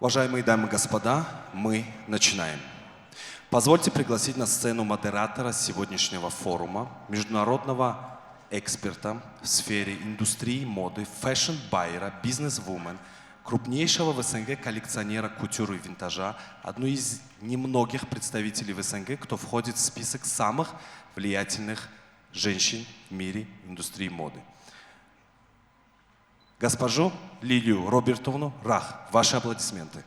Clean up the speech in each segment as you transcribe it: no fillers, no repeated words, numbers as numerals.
Уважаемые дамы и господа, мы начинаем. Позвольте пригласить на сцену модератора сегодняшнего форума, международного эксперта в сфере индустрии моды, fashion-байера, бизнес-вумен, крупнейшего в СНГ коллекционера кутюр и винтажа, одну из немногих представителей в СНГ, кто входит в список самых влиятельных женщин в мире индустрии моды. Госпожу Лилию Робертовну Рах. Ваши аплодисменты.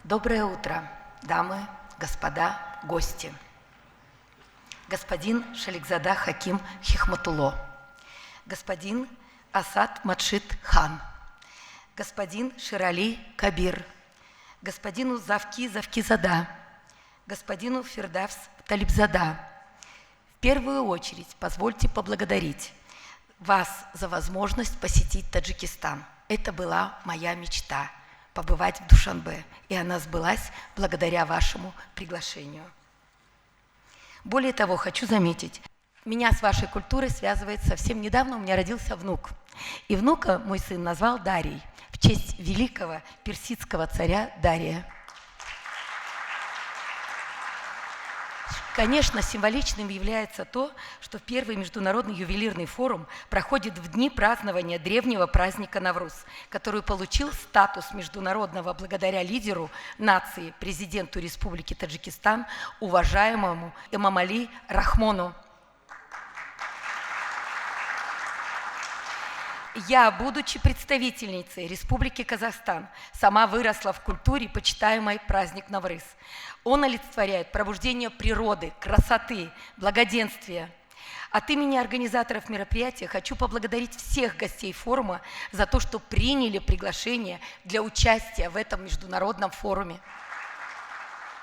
Доброе утро, дамы, господа, гости. Господин Шаликзада Хаким Хикматулло, господин Асад Мадшид Хан, господин Ширали Кабир, господину Завки Завкизада, господину Фирдавс Талибзада. В первую очередь позвольте поблагодарить вас за возможность посетить Таджикистан. Это была моя мечта – побывать в Душанбе, и она сбылась благодаря вашему приглашению. Более того, хочу заметить, меня с вашей культурой связывает совсем недавно, у меня родился внук. И внука мой сын назвал Дарий в честь великого персидского царя Дария. Конечно, символичным является то, что первый международный ювелирный форум проходит в дни празднования древнего праздника Навруз, который получил статус международного благодаря лидеру нации, президенту Республики Таджикистан, уважаемому Эмомали Рахмону. Я, будучи представительницей Республики Казахстан, сама выросла в культуре, почитаемой праздник Наврыз. Он олицетворяет пробуждение природы, красоты, благоденствия. От имени организаторов мероприятия хочу поблагодарить всех гостей форума за то, что приняли приглашение для участия в этом международном форуме.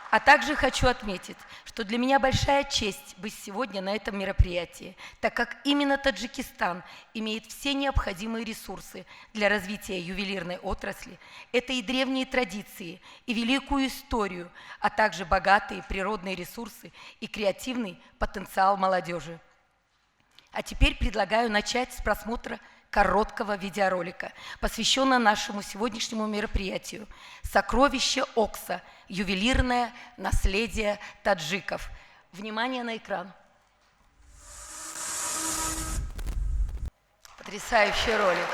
А также хочу отметить, что для меня большая честь быть сегодня на этом мероприятии, так как именно Таджикистан имеет все необходимые ресурсы для развития ювелирной отрасли. Это и древние традиции, и великую историю, а также богатые природные ресурсы и креативный потенциал молодежи. А теперь предлагаю начать с просмотра короткого видеоролика, посвященного нашему сегодняшнему мероприятию «Сокровище Окса. Ювелирное наследие таджиков». Внимание на экран. Потрясающий ролик.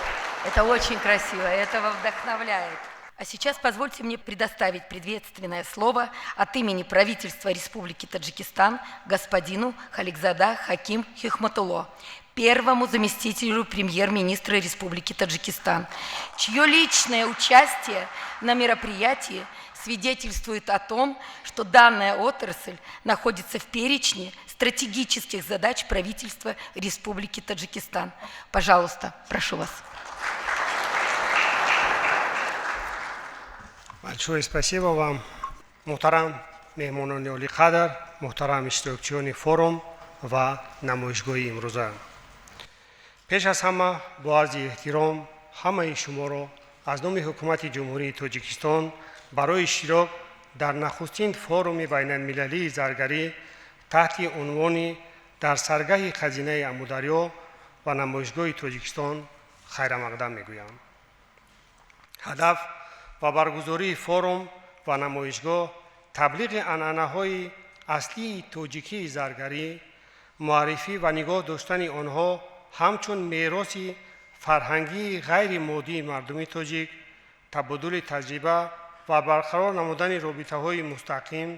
Это очень красиво, этого вдохновляет. А сейчас позвольте мне предоставить приветственное слово от имени правительства Республики Таджикистан господину Халикзада Хаким Хикматулло, первому заместителю премьер-министра Республики Таджикистан, чье личное участие на мероприятии свидетельствует о том, что данная отрасль находится в перечне стратегических задач правительства Республики Таджикистан. Пожалуйста, прошу вас. Большое спасибо вам, муҳтарам меҳмонони олиқадр, муҳтарам иштирокчиёни форум ва намоишгоҳи имрӯза. Пеш аз ҳама бо арзи эҳтиром ҳамаи шуморо аз номи ҳукумати Ҷумҳурии Тоҷикистон барои иштирок дар нахустин форуми байналмилалии заргарӣ таҳти унвони дар саргаҳи хазинаи Амударё ва намоишгоҳи Тоҷикистон хайрамақдам мегӯям. Ҳадаф ва баргузории форум ва намоишгоҳ таблиғи анъанаҳои аслии тоҷикии заргарӣ, муаррифӣ ва нигоҳ доштани онҳо ҳамчун мероси фарҳангии ғайримоддии мардуми тоҷик, табодули таҷриба ва барқарор намудани робитаҳои мустақим,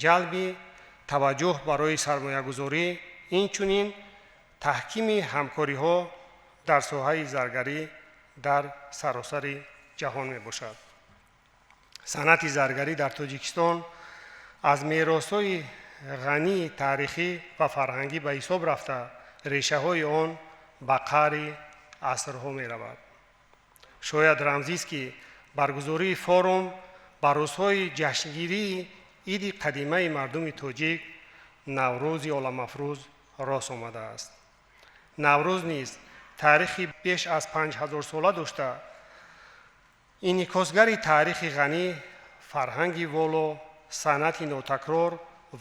ҷалби таваҷҷӯҳ барои сармоягузорӣ, инчунин таҳкими ҳамкориҳо дар соҳаи заргарӣ дар саросари ҷаҳон мебошад. Санъати заргарӣ дар Тоҷикистон аз меросҳои ғании таърихӣ ва фарҳангӣ ба ҳисоб рафта, решаҳои он ба қаъри асрҳо меравад. Шояд рамзист, ки баргузории форум ба рӯзҳои ҷашнгирии иди қадимаи мардуми тоҷик Наврӯзи оламафрӯз рост омадааст. Наврӯз низ таърихи беш аз 5000сола дошта, инъикосгари таърихи ғанӣ, фарҳанги воло, санъати нотакрор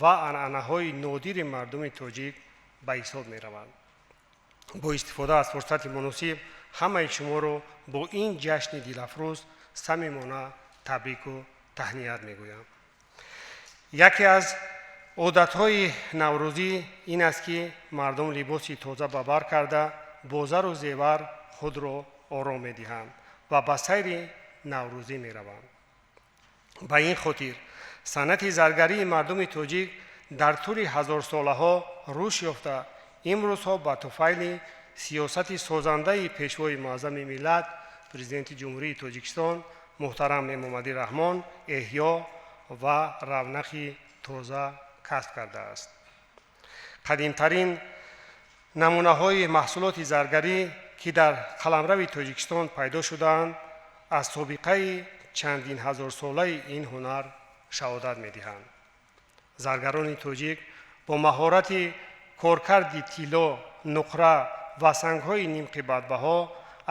ва анъанаҳои нодири мардуми тоҷик ба ҳисоб мераванд. Бо истифода аз фурсати муносиб ҳамаи шуморо бо ин ҷашни дилафрӯз самимона табрику таҳният мегӯям. Яке аз одатҳои наврӯзӣ ин аст, ки мардум либоси тоза ба бар карда, бо зару зевар худро ором медиҳанд ва ба сайри наврӯзӣ мераванд. Ба ин хотир санъати заргарии мардуми тоҷик дар тӯли ҳазорсолаҳо рушд ёфта, имрӯзҳо ба туфайли сиёсати созандаи Пешвои Муаззами миллат, Президенти Ҷумҳурии Тоҷикистон муҳтарам Эмомалӣ Раҳмон эҳё ва равнақи тоза касб кардааст. Қадимтарин намунаҳои маҳсулоти заргарӣ, ки дар қаламрави Тоҷикистон пайдо шудаанд, аз собиқаи чандин ҳазорсолаи ин ҳунар шаҳодат медиҳанд. Заргарони тоҷик бо маҳорати коркарди тилло, нуқра ва сангҳои нимқиматбаҳо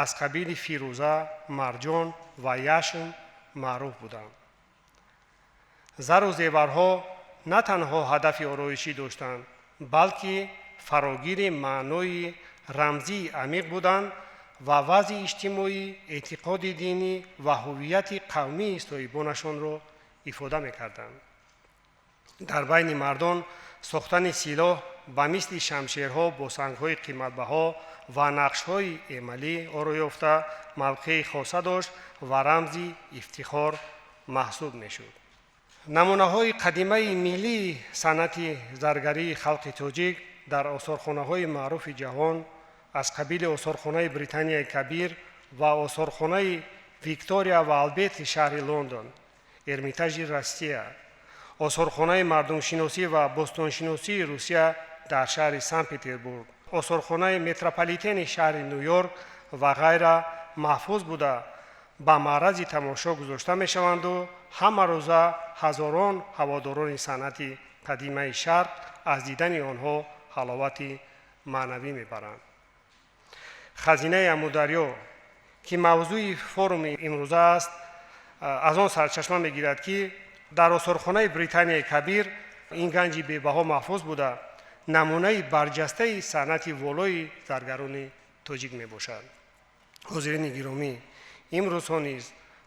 аз қабили фирӯза, марҷон ва яшм маъруф буданд. Зару зеварҳо на танҳо ҳадафи ороишӣ доштанд, балки фарогири маънои рамзии амиқ буданд ва вазъи иҷтимоӣ, эътиқоди динӣ ва ҳуввияти қавмии соҳибонашонро ифода мекарданд. Дар байни мардон сохтани силоҳ ба мисли шамшерҳо бо сангҳои қиматбаҳо ва нақшҳои эмалӣ ороёфта мавқеи хоса дошт ва рамзи ифтихор маҳсуб мешуд. Намунаҳои қадимаи миллии санъати заргарии халқи тоҷик дар осорхонаҳои маъруфи ҷаҳон аз қабили осорхонаи Британияи Кабир ва осорхонаи Виктория ва Алберти шаҳри Лондон, Эрмитажи Россия, осорхонаи мардумшиносӣ ва бостоншиносии Русия дар шаҳри Санкт Петербург, осорхонаи метрополитени шаҳри Ню Йорк ва ғайра маҳфуз буда, ба маърази тамошо гузошта мешаванду ҳамарӯза ҳазорон ҳаводорони санъати қадимаи шарқ аз дидани онҳо ҳаловати маънавӣ мебаранд. Хазинаи Амударё, ки мавзӯи форуми имрӯза аст, аз он сарчашма мегирад, ки дар осорхонаи Британияи Кабир ин ганҷи бебаҳо маҳфуз буда, намунаи барҷастаи санъати волои заргарони тоҷик мебошад. Ҳозирини гиромӣ, имрӯзҳо низ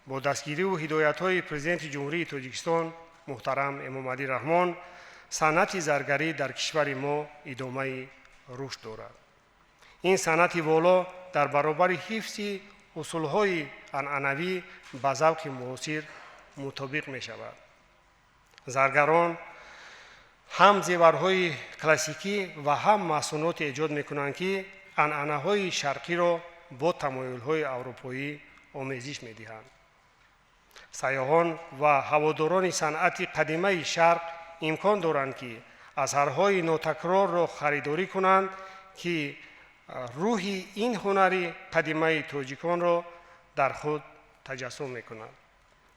бо дастгириву ҳидоятҳои Президенти Ҷумҳурии Тоҷикистон муҳтарам Эмомалӣ Раҳмон санъати заргарӣ дар кишвари мо идомаи рушд дорад. Ин санъати воло дар баробари ҳифзи усулҳои анъанавӣ ба завқи муосир мутобиқ мешавад. Заргарон ҳам зеварҳои классикӣ ва ҳам маҳсулоте эҷод мекунанд, ки анъанаҳои шарқиро бо тамоюлҳои аврупоӣ омезиш медиҳанд. Сайёҳон ва ҳаводорони санъати қадимаи шарқ имкон доранд, ки асарҳои нотакрорро харидорӣ кунанд, ки рӯҳи ин ҳунари қадимаи тоҷиконро дар худ таҷассум мекунад.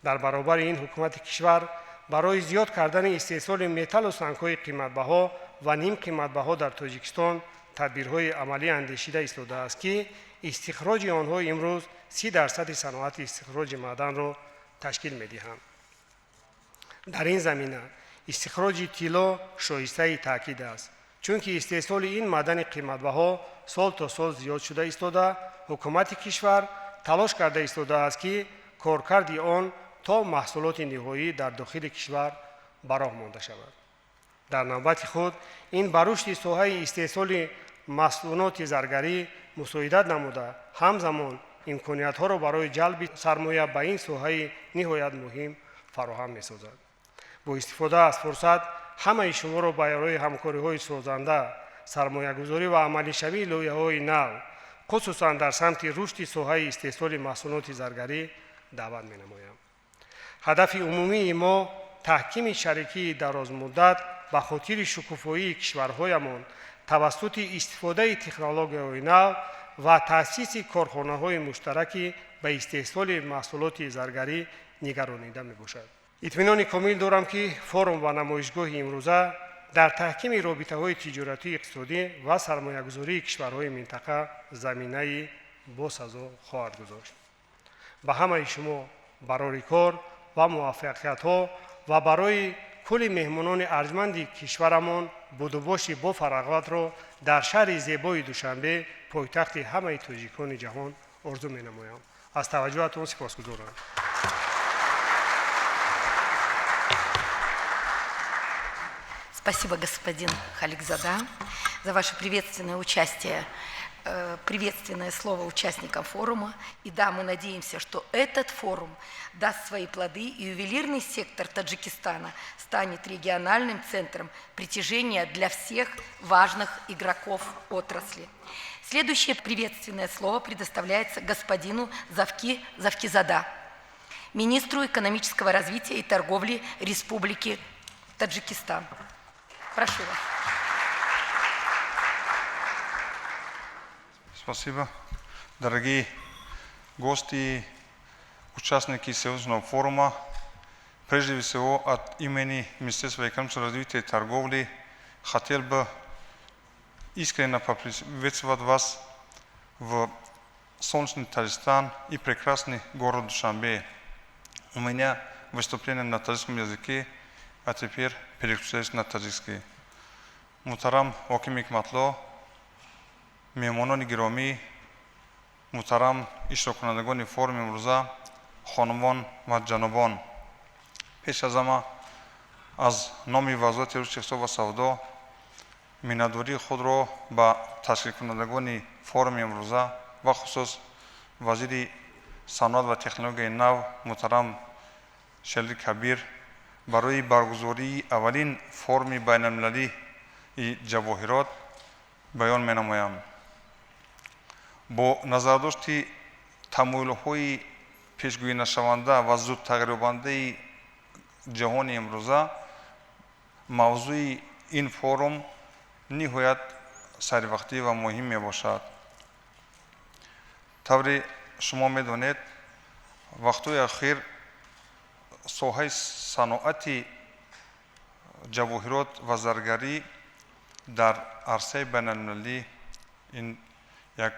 Дар баробари ин, ҳукумати кишвар барои зиёд кардани истеҳсоли металлу сангҳои қиматбаҳо ва нимқиматбаҳо дар Тоҷикистон тадбирҳои амалӣ андешида истодааст, ки истихроҷи онҳо имрӯз 30% саноати истихроҷи маъданро ташкил медиҳанд. Дар ин замина истихроҷи тилло шоистаи таъкид аст, чунки истеҳсоли ин маъдани қиматбаҳо сол то сол зиёд шуда истода, ҳукумати кишвар талош карда истодааст, ки коркарди он то маҳсулоти ниҳоӣ дар дохили кишвар ба роҳ монда шавад. Дар навбати худ ин ба рушди соҳаи истеҳсоли маҳсулоти заргарӣ мусоидат намуда, ҳамзамон имкониятҳоро барои ҷалби сармоя ба ин соҳаи ниҳоят муҳим фароҳам месозад. Бо истифода аз фурсат ҳамаи шуморо барои ҳамкориҳои созанда, сармоягузорӣ ва амалишавии лоиҳаҳои нав, хусусан дар самти рушди соҳаи истеҳсоли маҳсулоти заргарӣ даъват менамоям. Ҳадафи умумии мо таҳкими шарикии дарозмуддат ба хотири шукуфоии кишварҳоямон тавассути истифодаи технологияҳои нав ва таъсиси корхонаҳои муштараки ба истеҳсоли маҳсулоти заргарӣ нигаронида мебошад. Итминони комил дорам, ки форум ва намоишгоҳи имрӯза дар таҳкими робитаҳои тиҷоратию иқтисодӣ ва сармоягузории кишварҳои минтақа заминаи босазо хоҳад гузошт. Ба ҳамаи шумо барори кор ва муваффақиятҳо ва барои Кулли меҳмонони арҷманди кишварамон будубоши бофарағатро дар шаҳри зебои Душанбе, пойтахти ҳамаи тоҷикони ҷаҳон, орзу менамоям. Аз таваҷҷӯҳатон сипосгузорам. Спасибо, господин Халикзода, за ваше приветственное участие, приветственное слово участникам форума. И да, мы надеемся, что этот форум даст свои плоды, и ювелирный сектор Таджикистана станет региональным центром притяжения для всех важных игроков отрасли. Следующее приветственное слово предоставляется господину Завки Завкизода, министру экономического развития и торговли Республики Таджикистан. Прошу вас. Спасибо. Дорогие гости, участники сегодняшнего форума, прежде всего от имени Министерства экономического развития и торговли хотел бы искренне поприветствовать вас в солнечный Таджикистан и прекрасный город Душанбе. У меня выступление на таджикском языке, а теперь переключаюсь на таджикский. Муҳтарам ҳокими Ҳикматло, меҳмонони гиромӣ, муҳтарам иштироккунандагони форуми имрӯза, хонумон ва ҷанобон. Пеш аз ҳама аз номи Вазорати рушди иқтисод ва савдо миннатдории худро ба ташкилкунандагони форуми имрӯза, бахусус вазири саноат ва технологияи нав муҳтарам Шералӣ Кабир барои баргузории аввалин форуми байналмилалии ҷавоҳирот баён менамоям. Бо назардошти тамоюлҳои пешгӯинашаванда ва зудтағйирёбандаи ҷаҳони имрӯза, мавзӯи ин форум ниҳоят саривақтӣ ва муҳим мебошад. Тавре шумо медонед, вақтҳои ахир соҳаи саноати ҷавоҳирот ва заргарӣ дар арсаи байналмилалӣ ин як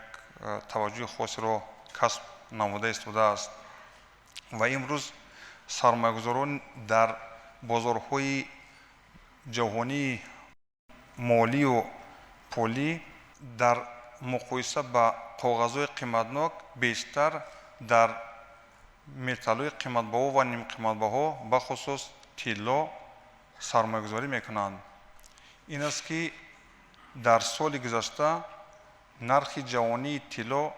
таваҷҷӯҳи хосеро касб намуда истодааст ва имрӯз сармоягузорон дар бозорҳои ҷаҳонии молию пулӣ дар муқоиса ба коғазҳои қиматнок бештар дар металлҳои қиматбаҳо ва нимқиматбаҳо, бахусус тилло, сармоягузорӣ мекунанд. Ин аст, ки дар соли гузашта нархи ҷаҳонии тилло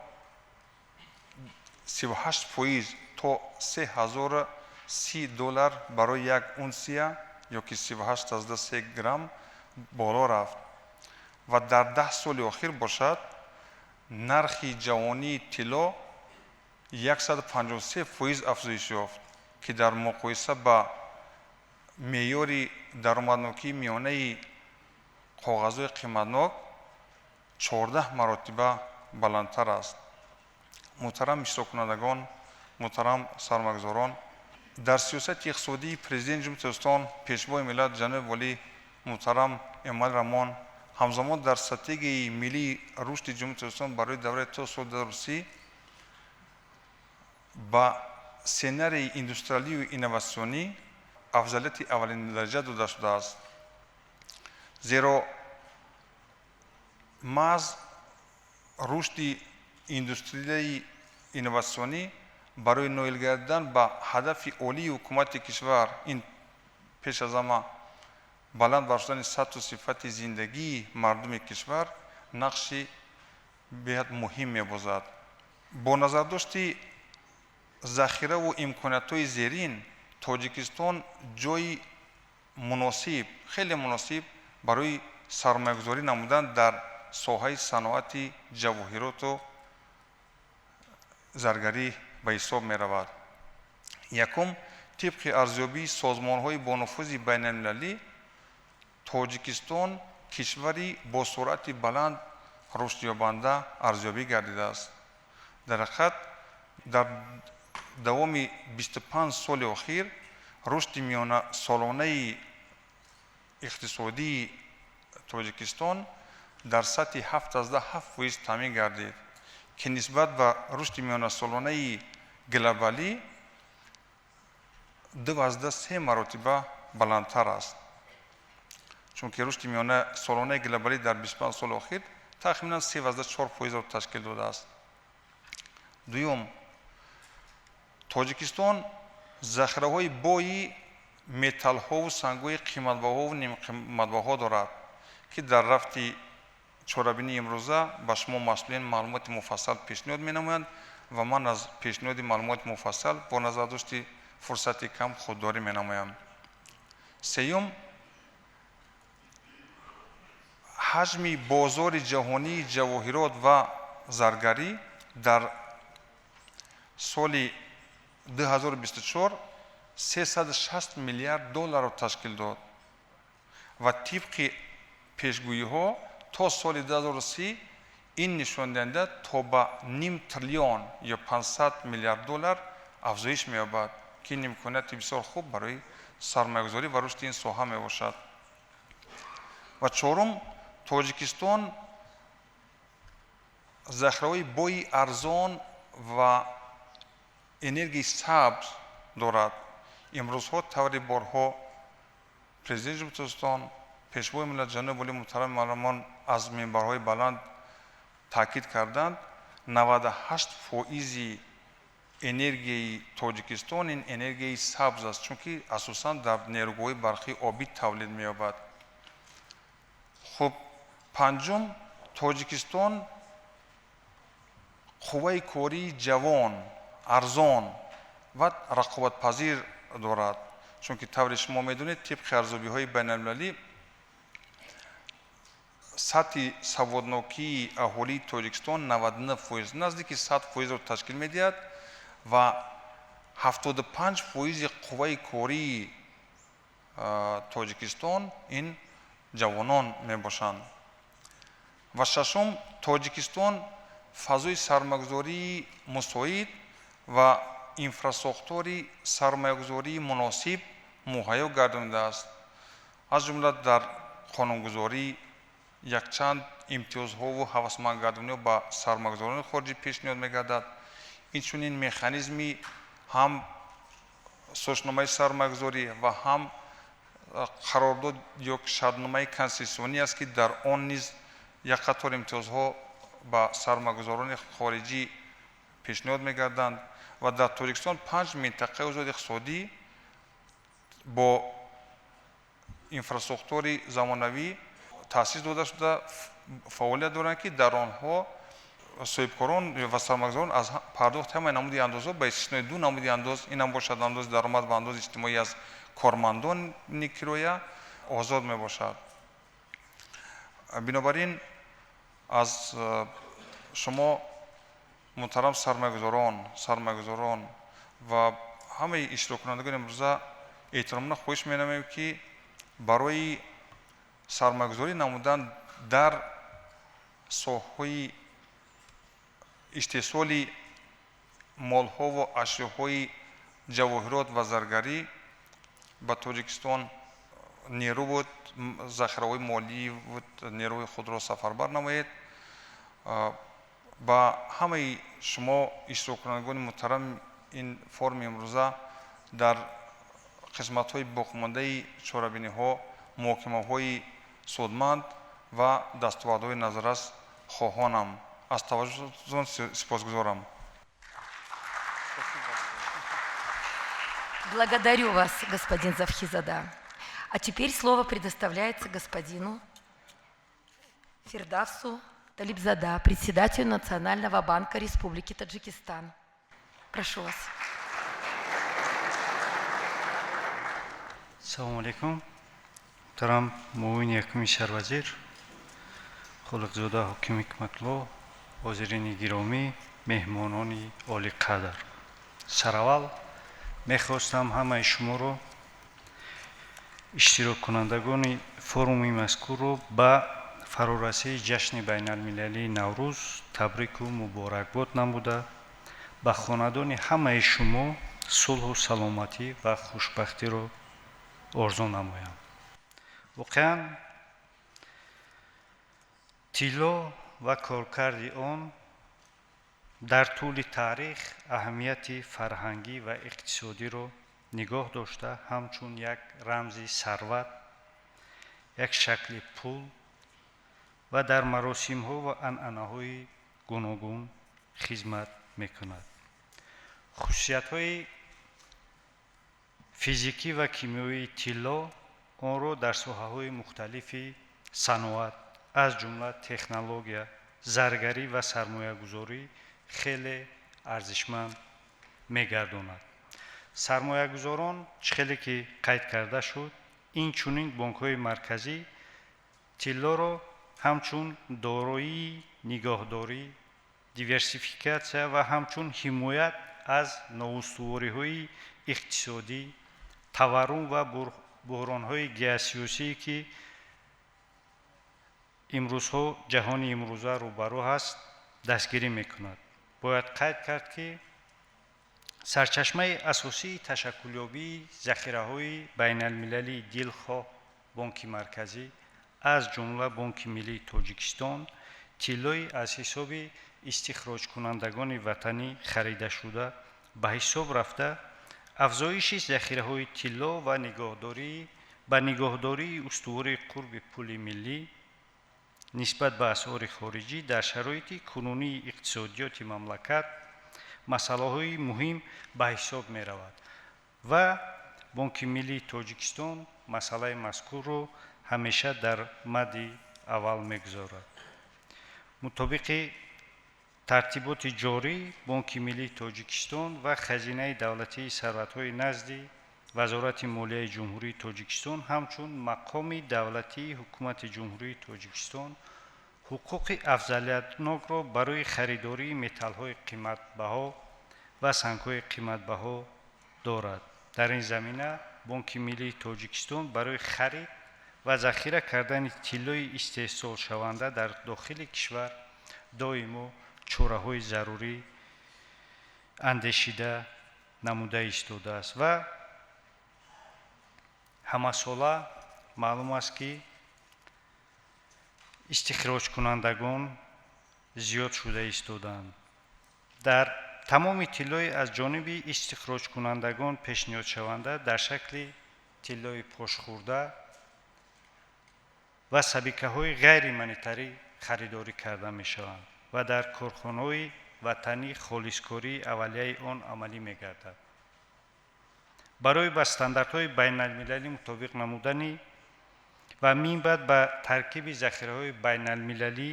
38% то 3030 доллар барои як унсия ё ки 38,3 грамм боло рафт ва дар 10 соли охир бошад, нархи ҷаҳонии тилло 153% афзоиш ёфт, ки дар муқоиса ба меъёри даромаднокии миёнаи коғазҳои қиматнок 14 маротиба баландтар аст. Муҳтарам иштироккунандагон, муҳтарам сармоягузорон, дар сиёсати иқтисодии Президенти Ҷумҳурии Тоҷикистон, Пешвои миллат, ҷаноби олӣ муҳтарам Эмомалӣ Раҳмон, ҳамзамон дар Стратегияи миллии рушди Ҷумҳурии Тоҷикистон барои давраи то соли 2030 ба сценарии индустриалию инноватсионӣ афзалияти аввалиндараҷа дода шудааст, зеро маҳз рушди индустрияи инноватсионӣ барои ноил гардидан ба ҳадафи олии ҳукумати кишвар, ин пеш аз ҳама баланд бардоштани сатҳу сифати зиндагии мардуми кишвар, нақши беҳад муҳим мебозад. Бо назардошти захираву имкониятҳои зерин, Тоҷикистон ҷойи муносиб, хеле муносиб барои сармоягузорӣ намудан дар соҳаи саноати ҷавоҳироту заргарӣ ба ҳисоб меравад. Якум, тибқи арзёбии созмонҳои бонуфузи байналмилалӣ, Тоҷикистон кишвари бо суръати баланд рушдёбанда арзёбӣ гардидааст. Дар ҳақиқат, дар давоми 25 соли охир рушди миёнасолонаи иқтисодии Тоҷикистон дар сатҳи 7,7% таъмин гардид, ки нисбат ба рушди миёнасолонаи глобалӣ 2,3 маротиба баландтар аст, чунки рушди миёна солонаи глобалӣ дар 25 соли охир тахминан 3,4%-ро ташкил додааст. Дуюм, Тоҷикистон захираҳои бои металлҳову сангҳои қиматбаҳову нимқиматбаҳо дорад, ки дар рафти чорабинии имрӯза ба шумо масъулин маълумоти муфассал пешниҳод менамоянд ва ман аз пешниҳоди маълумоти муфассал бо назардошти фурсати кам худдорӣ менамоям. Сеюм, ҳаҷми бозори ҷаҳонии ҷавоҳирот ва заргарӣ дар соли 2024 360 миллиард долларро ташкил дод ва тибқи пешгӯиҳо то соли 2030 ин нишондиҳанда то ба ним триллион ё 500 миллиард доллар афзоиш меёбад, ки ин имконияти бисёр хуб барои сармоягузорӣ ва рушди ин соҳа мебошад. Ва чорум, Тоҷикистон захираҳои бои арзон ва энергияи сабз дорад. Имрӯзҳо таври борҳо президенти Ҷумҳурии Тоҷикистон, пешвои миллат ҷаноби олии муҳтарами мамлакатмон аз минбарҳои баланд таъкид карданд, 98% энергияи Тоҷикистон ин энергияи сабз аст, чунки асосан дар нерӯгоҳҳои барқии обӣ тавлид меёбад. Хуб, панҷум, Тоҷикистон қувваи кории ҷавон, арзон ва рақобатпазир дорад, чунки тавре шумо медонед, тибқи арзёбиҳои байналмилалӣ сатҳи саводнокии аҳолии Тоҷикистон 99%, наздики 100%-ро ташкил медиҳад ва 75% қувваи кории Тоҷикистон ин ҷавонон мебошанд. Ва шашум, Тоҷикистон фазои сармоягузории мусоид ва инфрасохтори сармоягузории муносиб муҳайё гардонидааст. Аз ҷумла дар қонунгузорӣ якчанд имтиёзҳову ҳавасмандгардониҳо ба сармоягузорони хориҷӣ пешниҳод мегардад. Инчунин механизми ҳам созишномаи сармоягузорӣ ва ҳам қарордод ё шартномаи консессионӣ аст, ки дар он низ як қатор имтиёзҳо ба сармоягузорони хориҷӣ пешниҳод мегарданд ва дар Тоҷикистон 5 минтақаи озоди иқтисодӣ бо инфрасохтори замонавӣ таъсис дода шуда фаъолият доранд, ки дар онҳо соҳибкорон ва сармоягузорон аз пардохти ҳамаи намуди андозҳо ба истиснои 2 намуди андоз, ин ҳам бошад андози даромад ва андози иҷтимоӣ аз кормандони кироя, озод мебошад. Бинобар ин аз шумо муҳтарам сармоягузорон ва ҳамаи иштироккунандагони имрӯза эҳтиромона хоҳиш менамоем, ки барои сармоягузорӣ намудан дар соҳаҳои истеҳсоли молҳову ашёҳои ҷавоҳирот ва заргарӣ ба Тоҷикистон нерӯ буд, захираҳои молӣ буд, нерӯи худро сафарбар намоед. Ба ҳамаи шумо иштироккунандагони муҳтарам ин форуми имрӯза дар қисматҳои боқимондаи чорабиниҳо муҳокимаҳои судманд ва дастовардҳои назаррас хоҳонам. Аз таваҷҷӯҳатон сипосгузорам. Благодарю вас, господин Завхизада. А теперь слово предоставляется господину Фирдавсу Талибзода, председателю Национального банка Республики Таджикистан. Прошу вас. Салом алейкум. Муҳтарам муовини якуми сарвазир Холиқзода Ҳоким Ҳикматулло, ҳозирини гиромӣ, меҳмонони олиқадр. Сараввал мехостам ҳамаи шуморо, иштироккунандагони форуми мазкурро ба фарорасии ҷашни байналмилалии Наврӯз табрику муборакбод намуда, ба хонадони ҳамаи шумо сулҳу саломатӣ ва хушбахтиро орзу намоям. Воқеан тилло ва коркарди он дар тӯли таърих аҳамияти фарҳангӣ ва иқтисодиро нигоҳ дошта, ҳамчун як рамзи сарват, як шакли пул ва дар маросимҳо ва анъанаҳои гуногун хизмат мекунад. Хусусиятҳои физикӣ ва кимиёвии тилло онро дар соҳаҳои мухталифи саноат, аз ҷумла технология, заргарӣ ва сармоягузорӣ хеле арзишманд мегардонад. Сармоягузорон, чӣ хеле ки қайд карда шуд, инчунин бонкҳои марказӣ тиллоро ҳамчун дороии нигоҳдорӣ, диверсификатсия ва ҳамчун ҳимоят аз ноустувориҳои иқтисодӣ, таваррум ва буҳронҳои геосиёсие, ки имрӯзҳо ҷаҳони имрӯза рӯбарӯ ҳаст, дастгирӣ мекунад. Бояд қайд кард, ки сарчашмаи асосии ташаккулёбии захираҳои байналмилалии дилхоҳ бонки марказӣ, аз ҷумла Бонки Миллии Тоҷикистон, тиллои аз ҳисоби истихроҷкунандагони ватанӣ харидашуда ба ҳисоб рафта, афзоиши захираҳои тилло ва ба нигоҳдории устувори қурби пули миллӣ нисбат ба асъори хориҷӣ дар шароити кунунии иқтисодиёти мамлакат масъалаҳои муҳим ба ҳисоб меравад ва Бонки Миллии Тоҷикистон масъалаи мазкурро ҳамеша дар мадди аввал мегузорад. Мутобиқи тартиботи ҷорӣ, Бонки Миллии Тоҷикистон ва Хазинаи давлатии сарватҳои назди Вазорати молияи Ҷумҳурии Тоҷикистон ҳамчун мақоми давлатии Ҳукумати Ҷумҳурии Тоҷикистон ҳуқуқи афзалиятнокро барои харидории металлҳои қиматбаҳо ва сангҳои қиматбаҳо дорад. Дар ин замина Бонки Миллии Тоҷикистон барои харид ва захира кардани тиллои истеҳсолшаванда дар дохили кишвар доимо чораҳои зарурӣ андешида намуда истодааст ва ҳамасола маълум аст, ки истихроҷкунандагон зиёд шуда истодаанд. Дар тамоми тиллои аз ҷониби истихроҷкунандагон пешниҳодшаванда дар шакли тиллои пошхӯрда ва сабикаҳои ғайримонетарӣ харидорӣ карда мешаванд ва дар корхонаҳои ватанӣ холискории аввалияи он амалӣ мегардад. Барои ба стандартҳои байналмилалӣ мутобиқ намудани ва минбаъд ба таркиби захираҳои байналмилалӣ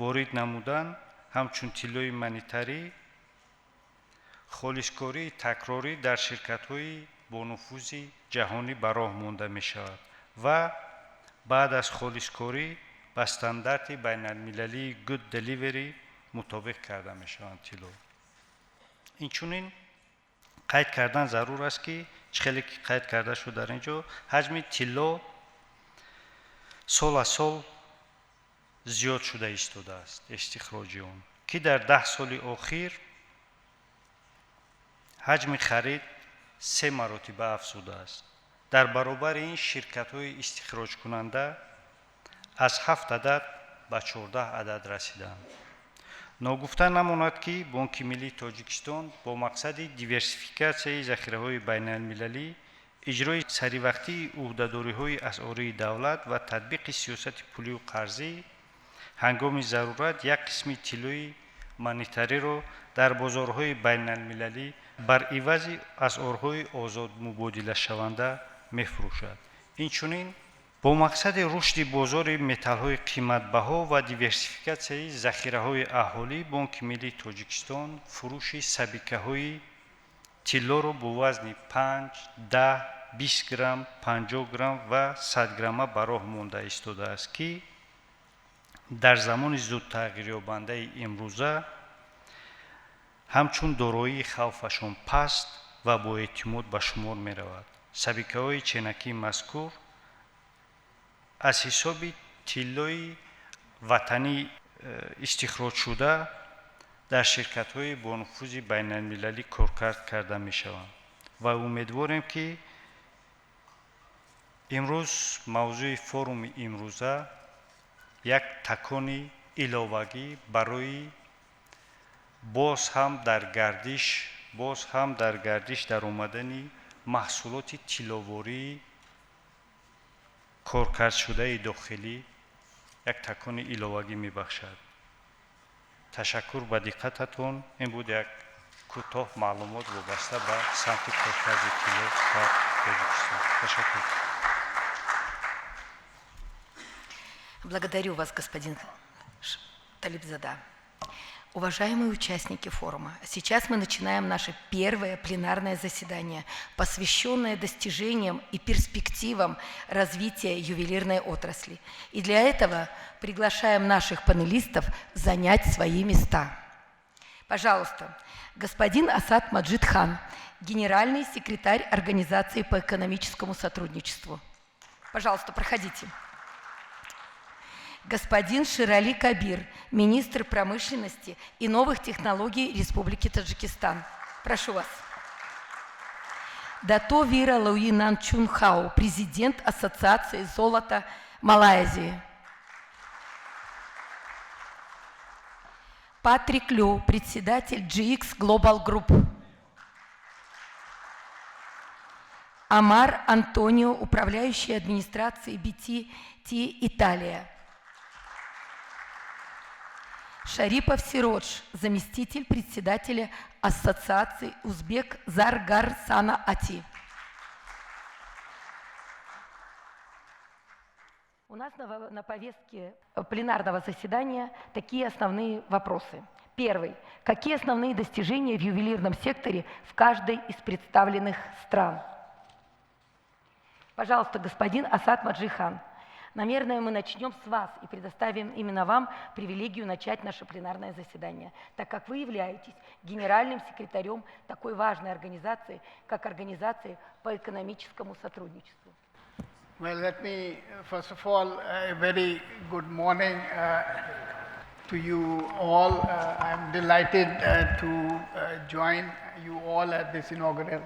ворид намудан ҳамчун тиллои монетарӣ, холискории такрорӣ дар ширкатҳои бонуфузи ҷаҳонӣ ба роҳ монда мешавад ва баъд аз холискорӣ ба стандарти байналмилалии Good Delivery мутобиқ карда мешаванд тилло. Инчунин қайд кардан зарур аст, ки чӣ хеле ки қайд карда шуд дар ин ҷо, ҳаҷми тилло сол аз сол зиёд шуда истодааст, истихроҷи он, ки дар 10 соли охир ҳаҷми харид се маротиба афзудааст. Дар баробари ин ширкатҳои истихроҷкунанда аз 7 адад ба 14 адад расиданд. Ногуфта намонад, ки Бонки Миллии Тоҷикистон бо мақсади диверсификатсияи захираҳои байналмилалӣ, иҷрои саривақтии ӯҳдадориҳои асъории давлат ва татбиқи сиёсати пулию қарзӣ ҳангоми зарурат як қисми тиллои монетариро дар бозорҳои байналмилалӣ бар ивази асъорҳои озодмубодилашаванда мефурӯшад. Инчунин бо мақсади рушди бозори металлҳои қиматбаҳо ва диверсификатсияи захираҳои аҳолӣ, Бонки Миллии Тоҷикистон фурӯши сабикаҳои тиллоро бо вазни 5, 10, 20 грамм, 50 грамм ва 100 грамма ба роҳ монда истодааст, ки дар замони зудтағйирёбандаи имрӯза ҳамчун дороии хавфашон паст ва боэътимод ба шумор меравад. Сабикаҳои ченакии мазкур аз ҳисоби тиллои ватанӣ истихроҷшуда дар ширкатҳои бонуфузи байналмилалӣ коркард карда мешаванд ва умедворем, ки имрӯз мавзӯи форуми имрӯза як такони иловагӣ барои боз ҳам дар гардиш даромадани Маҳсулоти тилловории коркардшудаи дохилӣ як такони иловагӣ мебахшад. Ташаккур ба диққататон. Ин буд як кӯтоҳ маълумот вобаста ба самти коркарди тилло дар Тоҷикистон. Ташаккур. Благодарю вас, господин Талибзада. Уважаемые участники форума, сейчас мы начинаем наше первое пленарное заседание, посвященное достижениям и перспективам развития ювелирной отрасли. И для этого приглашаем наших панелистов занять свои места. Пожалуйста, господин Асад Маджид Хан, генеральный секретарь Организации по экономическому сотрудничеству. Пожалуйста, проходите. Господин Ширали Кабир, министр промышленности и новых технологий Республики Таджикистан. Прошу вас. Дато Вира Луи Нан Чун Хао, президент Ассоциации золота Малайзии. Патрик Лю, председатель GX Global Group. Амар Антонио, управляющий администрацией BTT Италия. Шарипов Сиродж, заместитель председателя Ассоциации Узбек Заргар Сана Ати. У нас на повестке пленарного заседания такие основные вопросы. Первый. Какие основные достижения в ювелирном секторе в каждой из представленных стран? Пожалуйста, господин Асад Маджихан. Наверное, мы начнем с вас и предоставим именно вам привилегию начать наше пленарное заседание, так как вы являетесь генеральным секретарем такой важной организации, как Организация по экономическому сотрудничеству. Well, let me, first of all, a very good morning to you all. I'm delighted to join you all at this inaugural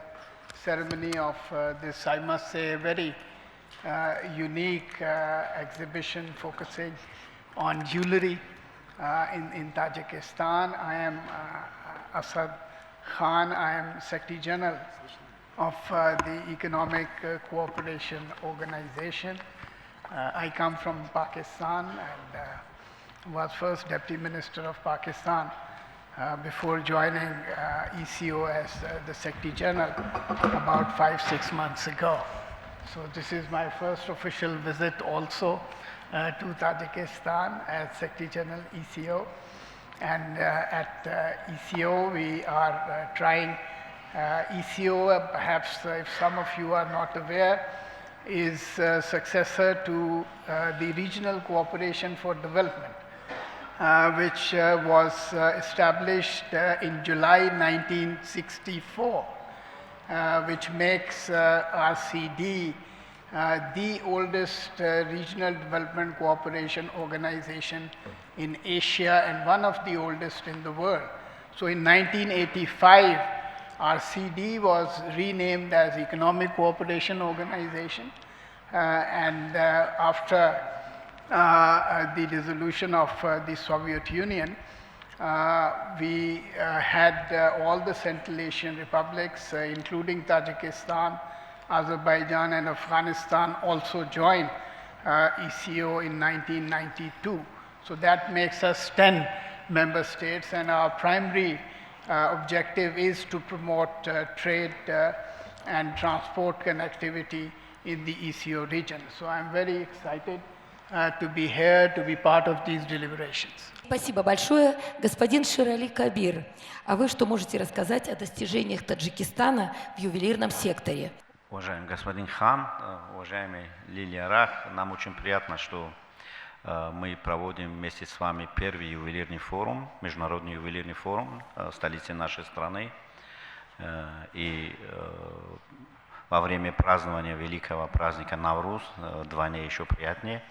ceremony of this, I must say, very unique exhibition focusing on jewelry in Tajikistan. I am Asad Khan. I am Secretary General of the Economic Cooperation Organization. I come from Pakistan and was first Deputy Minister of Pakistan before joining ECO as the Secretary General about 5-6 months ago. So this is my first official visit also to Tajikistan as Secretary General ECO. And at ECO we are trying, ECO, perhaps if some of you are not aware, is successor to the Regional Cooperation for Development, which was established in July 1964. Which makes RCD the oldest regional development cooperation organization in Asia and one of the oldest in the world. So in 1985, RCD was renamed as Economic Cooperation Organization, and after the dissolution of the Soviet Union, we had all the Central Asian republics, including Tajikistan, Azerbaijan, and Afghanistan, also join ECO in 1992. So that makes us 10 member states, and our primary objective is to promote trade and transport connectivity in the ECO region. So I'm very excited to be here, to be part of these deliberations. Спасибо большое, господин Ширали Кабир. А вы что можете рассказать о достижениях Таджикистана в ювелирном секторе? Уважаемый господин Хан, уважаемый Лилия Рах, нам очень приятно, что мы проводим вместе с вами первый ювелирный форум, международный ювелирный форум в столице нашей страны. И во время празднования великого праздника Навруз вдвойне еще приятнее.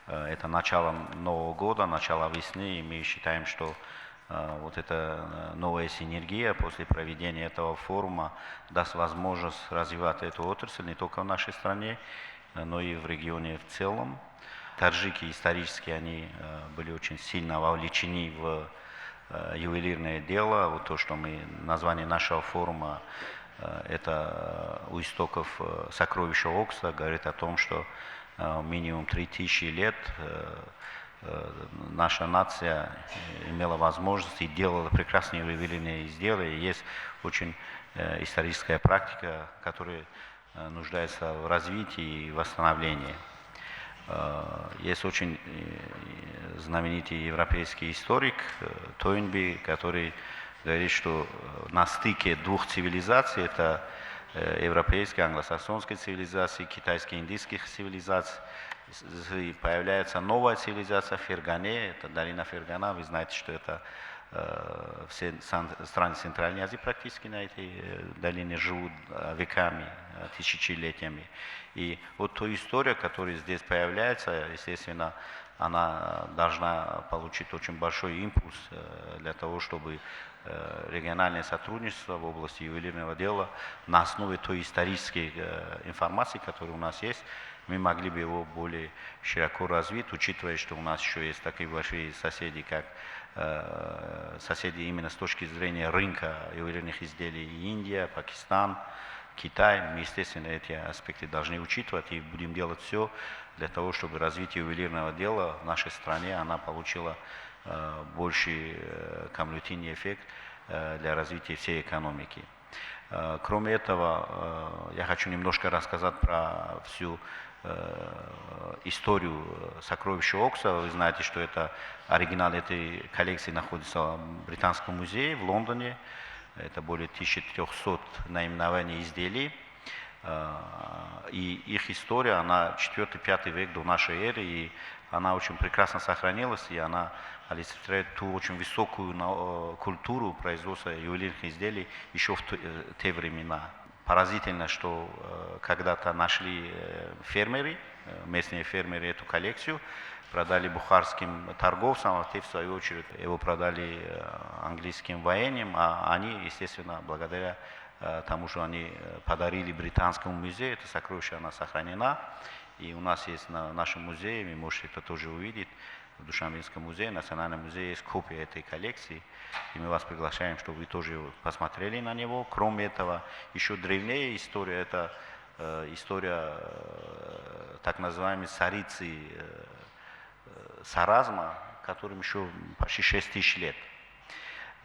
Это начало Нового года, начало весны, и мы считаем, что вот эта новая синергия после проведения этого форума даст возможность развивать эту отрасль не только в нашей стране, но и в регионе в целом. Таджики исторически они были очень сильно вовлечены в ювелирное дело. Вот то, что мы, название нашего форума Это у истоков сокровища Окса говорит о том, что минимум 3000 лет наша нация имела возможность и делала прекрасные ювелирные изделия. Есть очень историческая практика, которая нуждается в развитии и восстановлении. Есть очень знаменитый европейский историк Тойнби, который говорит, что на стыке двух цивилизаций, это европейской, англосаксонской цивилизации, китайской, индийских цивилизаций, появляется новая цивилизация Фергане, это долина Фергана, вы знаете, что это все страны Центральной Азии практически на этой долине живут веками, тысячелетиями. И вот та история, которая здесь появляется, естественно, она должна получить очень большой импульс для того, чтобы региональное сотрудничество в области ювелирного дела на основе той исторической информации, которая у нас есть, мы могли бы его более широко развить, учитывая, что у нас еще есть такие большие соседи, как соседи именно с точки зрения рынка ювелирных изделий Индия, Пакистан, Китай. Мы, естественно, эти аспекты должны учитывать и будем делать все для того, чтобы развитие ювелирного дела в нашей стране она получила больший кумулятивный эффект для развития всей экономики. Кроме этого, я хочу немножко рассказать про всю историю сокровища Окса. Вы знаете, что это оригинал этой коллекции находится в Британском музее в Лондоне. Это более 1300 наименований изделий. И их история, она 4-5 век до нашей эры, и она очень прекрасно сохранилась, и она олицетворяет ту очень высокую культуру производства ювелирных изделий еще в те времена. Поразительно, что когда-то нашли фермеры, местные фермеры эту коллекцию, продали бухарским торговцам, а те, в свою очередь, его продали английским военным, а они, естественно, благодаря тому, что они подарили Британскому музею, это сокровище, она сохранена. И у нас есть на нашем музее, вы можете это тоже увидеть, в Душанбинском музее, Национальном музее есть копия этой коллекции. И мы вас приглашаем, чтобы вы тоже посмотрели на него. Кроме этого, еще древнее история, это история так называемой царицы Саразма, которым еще почти 6 тысяч лет.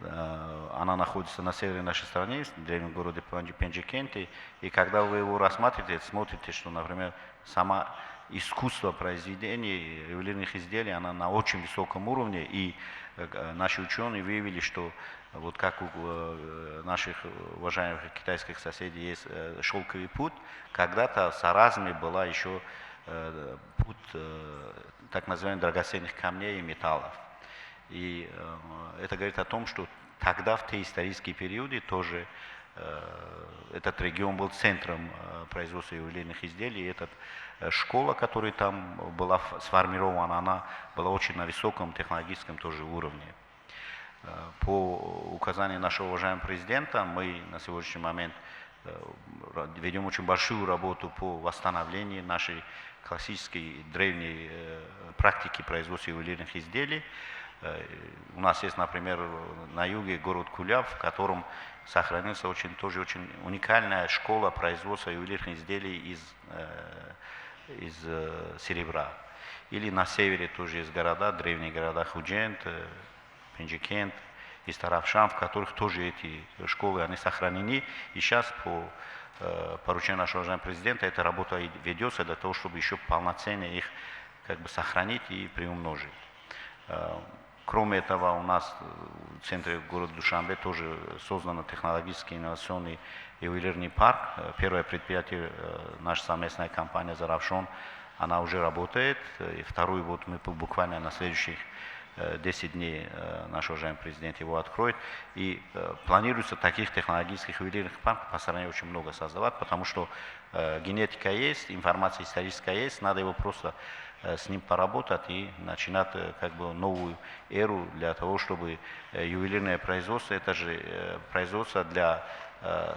Она находится на севере нашей страны, в древнем городе Пенджикенте. И когда вы его рассматриваете, смотрите, что, например, сама искусство произведений ювелирных изделий, она на очень высоком уровне. И наши ученые выявили, что вот как у наших уважаемых китайских соседей есть шелковый путь, когда-то в Саразме была еще путь так называемых драгоценных камней и металлов. И это говорит о том, что тогда, в те исторические периоды, тоже этот регион был центром производства ювелирных изделий. И эта школа, которая там была сформирована, она была очень на высоком технологическом тоже уровне. По указанию нашего уважаемого президента мы на сегодняшний момент ведем очень большую работу по восстановлению нашей классической древней практики производства ювелирных изделий. У нас есть, например, на юге город Куляб, в котором сохранился очень, тоже очень уникальная школа производства ювелирных изделий из серебра. Или на севере тоже есть города, древние города Худжент, Пенджикент и Старавшан, в которых тоже эти школы, они сохранены. И сейчас по поручению нашего уважаемого президента эта работа ведется для того, чтобы еще полноценно их как бы сохранить и приумножить. Кроме этого, у нас в центре города Душанбе тоже создан технологический инновационный ювелирный парк. Первое предприятие, наша совместная компания «Заравшон», она уже работает. И второй вот мы буквально на следующих 10 дней наш уважаемый президент его откроет. И планируется таких технологических ювелирных парков по стране очень много создавать, потому что генетика есть, информация историческая есть, надо его просто с ним поработать и начинать как бы новую эру для того, чтобы ювелирное производство, это же производство для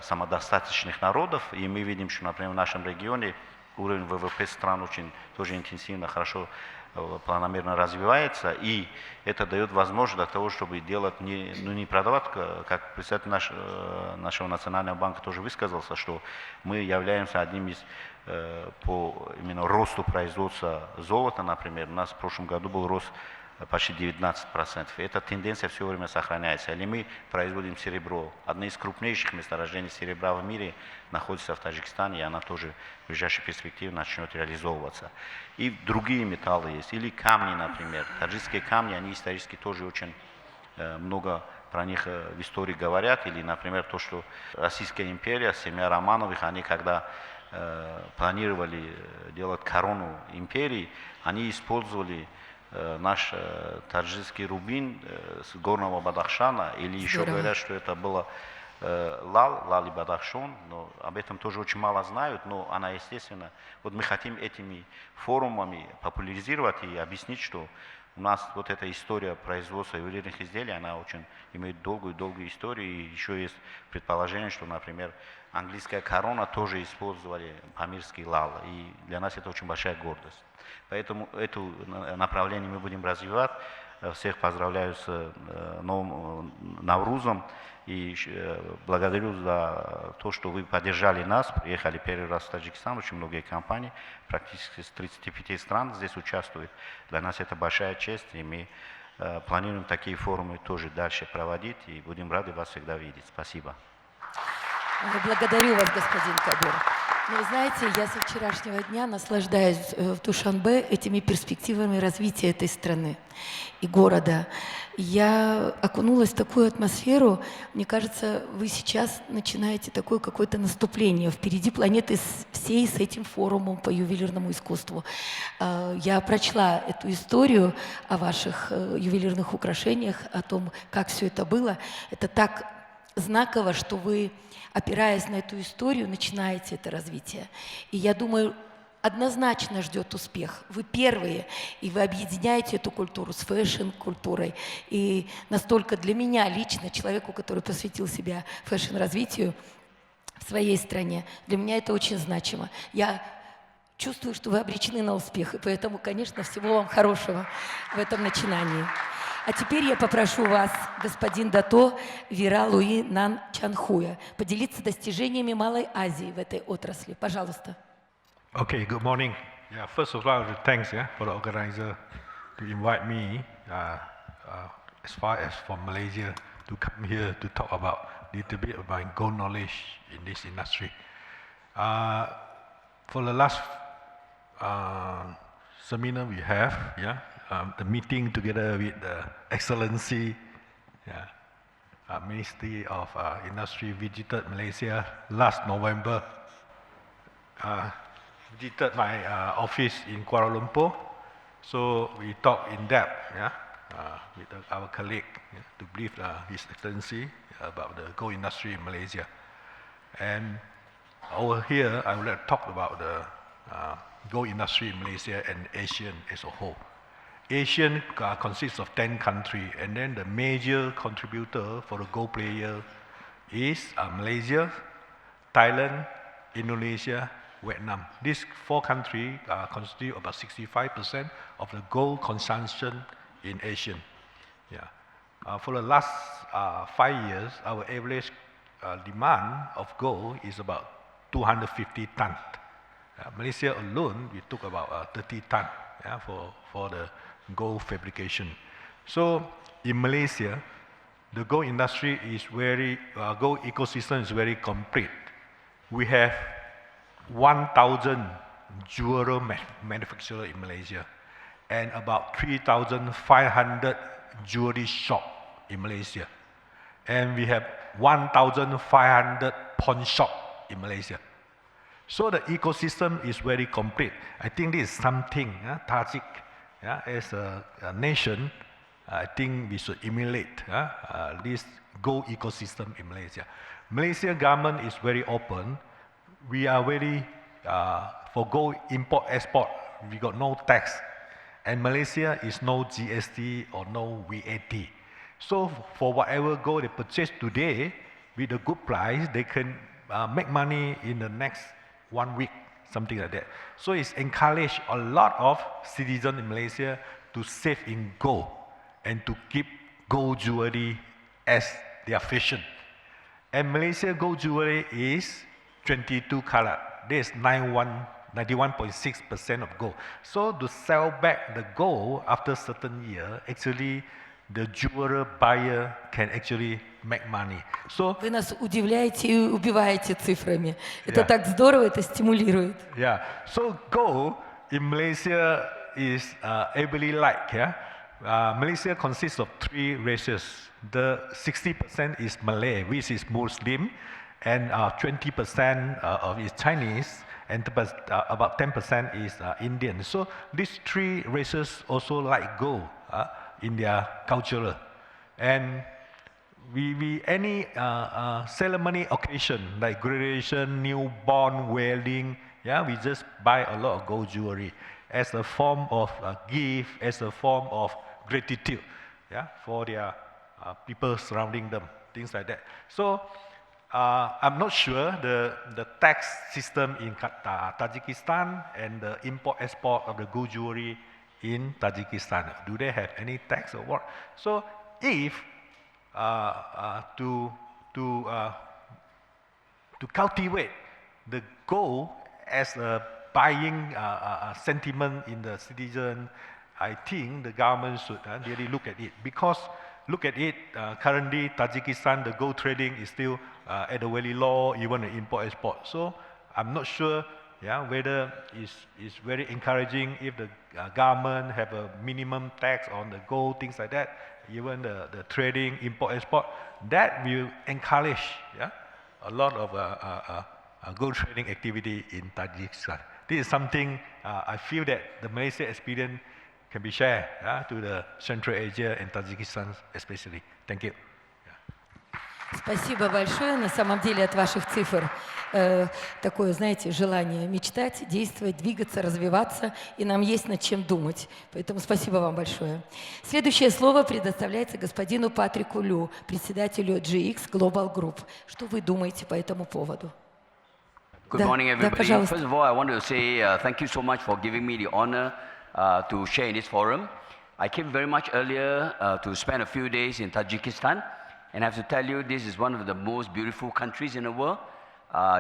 самодостаточных народов. И мы видим, что, например, в нашем регионе уровень ВВП стран очень тоже интенсивно, хорошо планомерно развивается, и это дает возможность для того, чтобы делать, не, ну, не продавать, как председатель нашего национального банка тоже высказался, что мы являемся одним из по именно росту производства золота, например, у нас в прошлом году был рост почти 19%. Эта тенденция все время сохраняется. Или мы производим серебро. Одно из крупнейших месторождений серебра в мире находится в Таджикистане, и она тоже в ближайшей перспективе начнет реализовываться. И другие металлы есть. Или камни, например. Таджикские камни, они исторически тоже очень много про них в истории говорят. Или, например, то, что Российская империя, семья Романовых, они когда планировали делать корону империи, они использовали наш таджикский рубин с горного Бадахшана, или еще говорят, что это было лал, Лали Бадахшон, но об этом тоже очень мало знают, но она, естественно, вот мы хотим этими форумами популяризировать и объяснить, что у нас вот эта история производства ювелирных изделий, она очень имеет долгую-долгую историю, и еще есть предположение, что, например, английская корона тоже использовали памирский лал, и для нас это очень большая гордость. Поэтому это направление мы будем развивать. Всех поздравляю с новым Наврузом и благодарю за то, что вы поддержали нас, приехали первый раз в Таджикистан, очень многие компании, практически с 35 стран здесь участвуют. Для нас это большая честь, и мы планируем такие форумы тоже дальше проводить, и будем рады вас всегда видеть. Спасибо. Благодарю вас, господин Кабир. Но вы знаете, я со вчерашнего дня наслаждаюсь в Душанбе этими перспективами развития этой страны и города. Я окунулась в такую атмосферу, мне кажется, вы сейчас начинаете такое какое-то наступление. Впереди планеты всей с этим форумом по ювелирному искусству. Я прочла эту историю о ваших ювелирных украшениях, о том, как все это было. Это так знаково, что вы, опираясь на эту историю, начинаете это развитие. И я думаю, однозначно ждет успех. Вы первые, и вы объединяете эту культуру с fashion-культурой. И настолько для меня лично, человеку, который посвятил себя fashion-развитию в своей стране, для меня это очень значимо. Я чувствую, что вы обречены на успех, и поэтому, конечно, всего вам хорошего в этом начинании. А теперь я попрошу вас, господин Дато Вира Луи Нан Чанхуя, поделиться достижениями Малой Азии в этой отрасли. Пожалуйста. Okay, good morning. Yeah, first of all, I want to thanks for the organizer to invite me as far as from Malaysia to come here to talk about a little bit of my gold knowledge in this industry. For the last seminar we have, the meeting together with the Excellency, Ministry of Industry visited Malaysia last November. Visited my office in Kuala Lumpur. So we talked in depth, with our colleague to brief His Excellency about the gold industry in Malaysia. And over here, I would like to talk about the gold industry in Malaysia and ASEAN as a whole. ASEAN consists of 10 countries, and then the major contributor for the gold player is Malaysia, Thailand, Indonesia, Vietnam. These four countries constitute about 65% of the gold consumption in ASEAN. Yeah. For the last 5 years, our average demand of gold is about 250 tons. Malaysia alone, we took about 30 tons for the gold fabrication. So in Malaysia, the gold industry is very, gold ecosystem is very complete. We have 1,000 jewelry manufacturers in Malaysia and about 3,500 jewelry shops in Malaysia. And we have 1,500 pawn shops in Malaysia. So the ecosystem is very complete. I think this is something, Tajik, as a nation, I think we should emulate this gold ecosystem in Malaysia. Malaysia government is very open. We are very, for gold import, export, we got no tax. And Malaysia is no GST or no VAT. So for whatever gold they purchase today, with a good price, they can make money in the next 1 week. something like that. So it's encouraged a lot of citizens in Malaysia to save in gold and to keep gold jewelry as their fashion. And Malaysia gold jewelry is 22 karat. This is 91.6% of gold. So to sell back the gold after certain year, actually the jeweler buyer can actually make money. So Вы нас удивляете и убиваете цифрами. Это так здорово, это стимулирует. Yeah. So gold in Malaysia is heavily like. Yeah. Malaysia consists of three races. The 60% is Malay, which is Muslim, and 20% of is Chinese, and about 10% is Indian. So these three races also like gold in their culture. And we any ceremony occasion like graduation, newborn, wedding, yeah, we just buy a lot of gold jewelry as a form of gift, as a form of gratitude, yeah, for their people surrounding them, things like that. So I'm not sure the tax system in Tajikistan and the import-export of the gold jewelry in Tajikistan. Do they have any tax or what? So if to cultivate the gold as a buying sentiment in the citizen, I think the government should really look at it. Because look at it, currently Tajikistan, the gold trading is still at a very low, even the import-export. So I'm not sure, yeah, whether it's very encouraging if the government have a minimum tax on the gold, things like that, even the trading, import-export, that will encourage, yeah, a lot of gold trading activity in Tajikistan. This is something I feel that the Malaysia experience can be shared, yeah, to the Central Asia and Tajikistan especially. Thank you. Спасибо большое. На самом деле от ваших цифр такое, знаете, желание мечтать, действовать, двигаться, развиваться, и нам есть над чем думать. Поэтому спасибо вам большое. Следующее слово предоставляется господину Патрику Лю, председателю GX Global Group. Что вы думаете по этому поводу? Good Да, morning, да, everybody. Пожалуйста. First of all, I want to say thank you so much for giving me the honor to share in this forum. I came very much earlier to spend a few days in Tajikistan, and I have to tell you, this is one of the most beautiful countries in the world.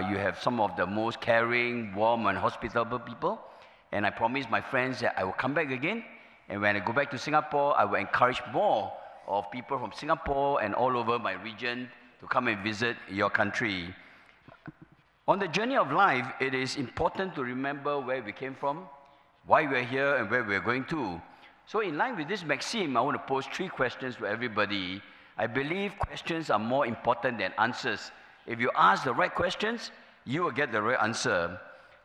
You have some of the most caring, warm, and hospitable people. And I promise my friends that I will come back again. And when I go back to Singapore, I will encourage more of people from Singapore and all over my region to come and visit your country. On the journey of life, it is important to remember where we came from, why we're here, and where we're going to. So in line with this maxim, I want to pose three questions to everybody. I believe questions are more important than answers. If you ask the right questions, you will get the right answer.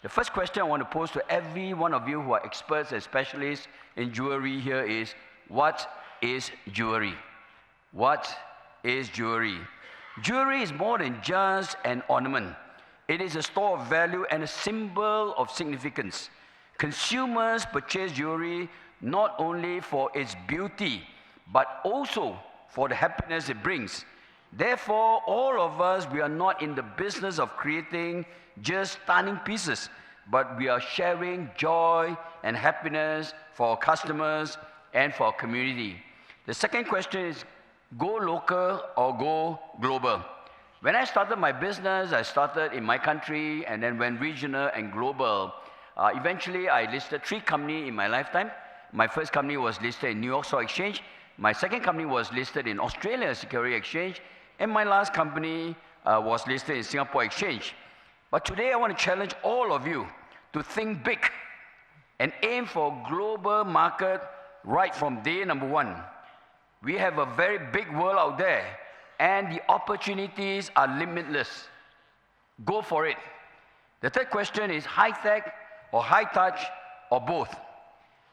The first question I want to pose to every one of you who are experts and specialists in jewelry here is, what is jewelry? What is jewelry? Jewelry is more than just an ornament. It is a store of value and a symbol of significance. Consumers purchase jewelry not only for its beauty, but also for the happiness it brings. Therefore, all of us, we are not in the business of creating just stunning pieces, but we are sharing joy and happiness for our customers and for our community. The second question is, go local or go global? When I started my business, I started in my country and then went regional and global. Eventually, I listed three companies in my lifetime. My first company was listed in New York Stock Exchange. My second company was listed in Australia Security Exchange. And my last company was listed in Singapore Exchange. But today, I want to challenge all of you to think big and aim for a global market right from day number one. We have a very big world out there, and the opportunities are limitless. Go for it. The third question is high tech or high touch or both.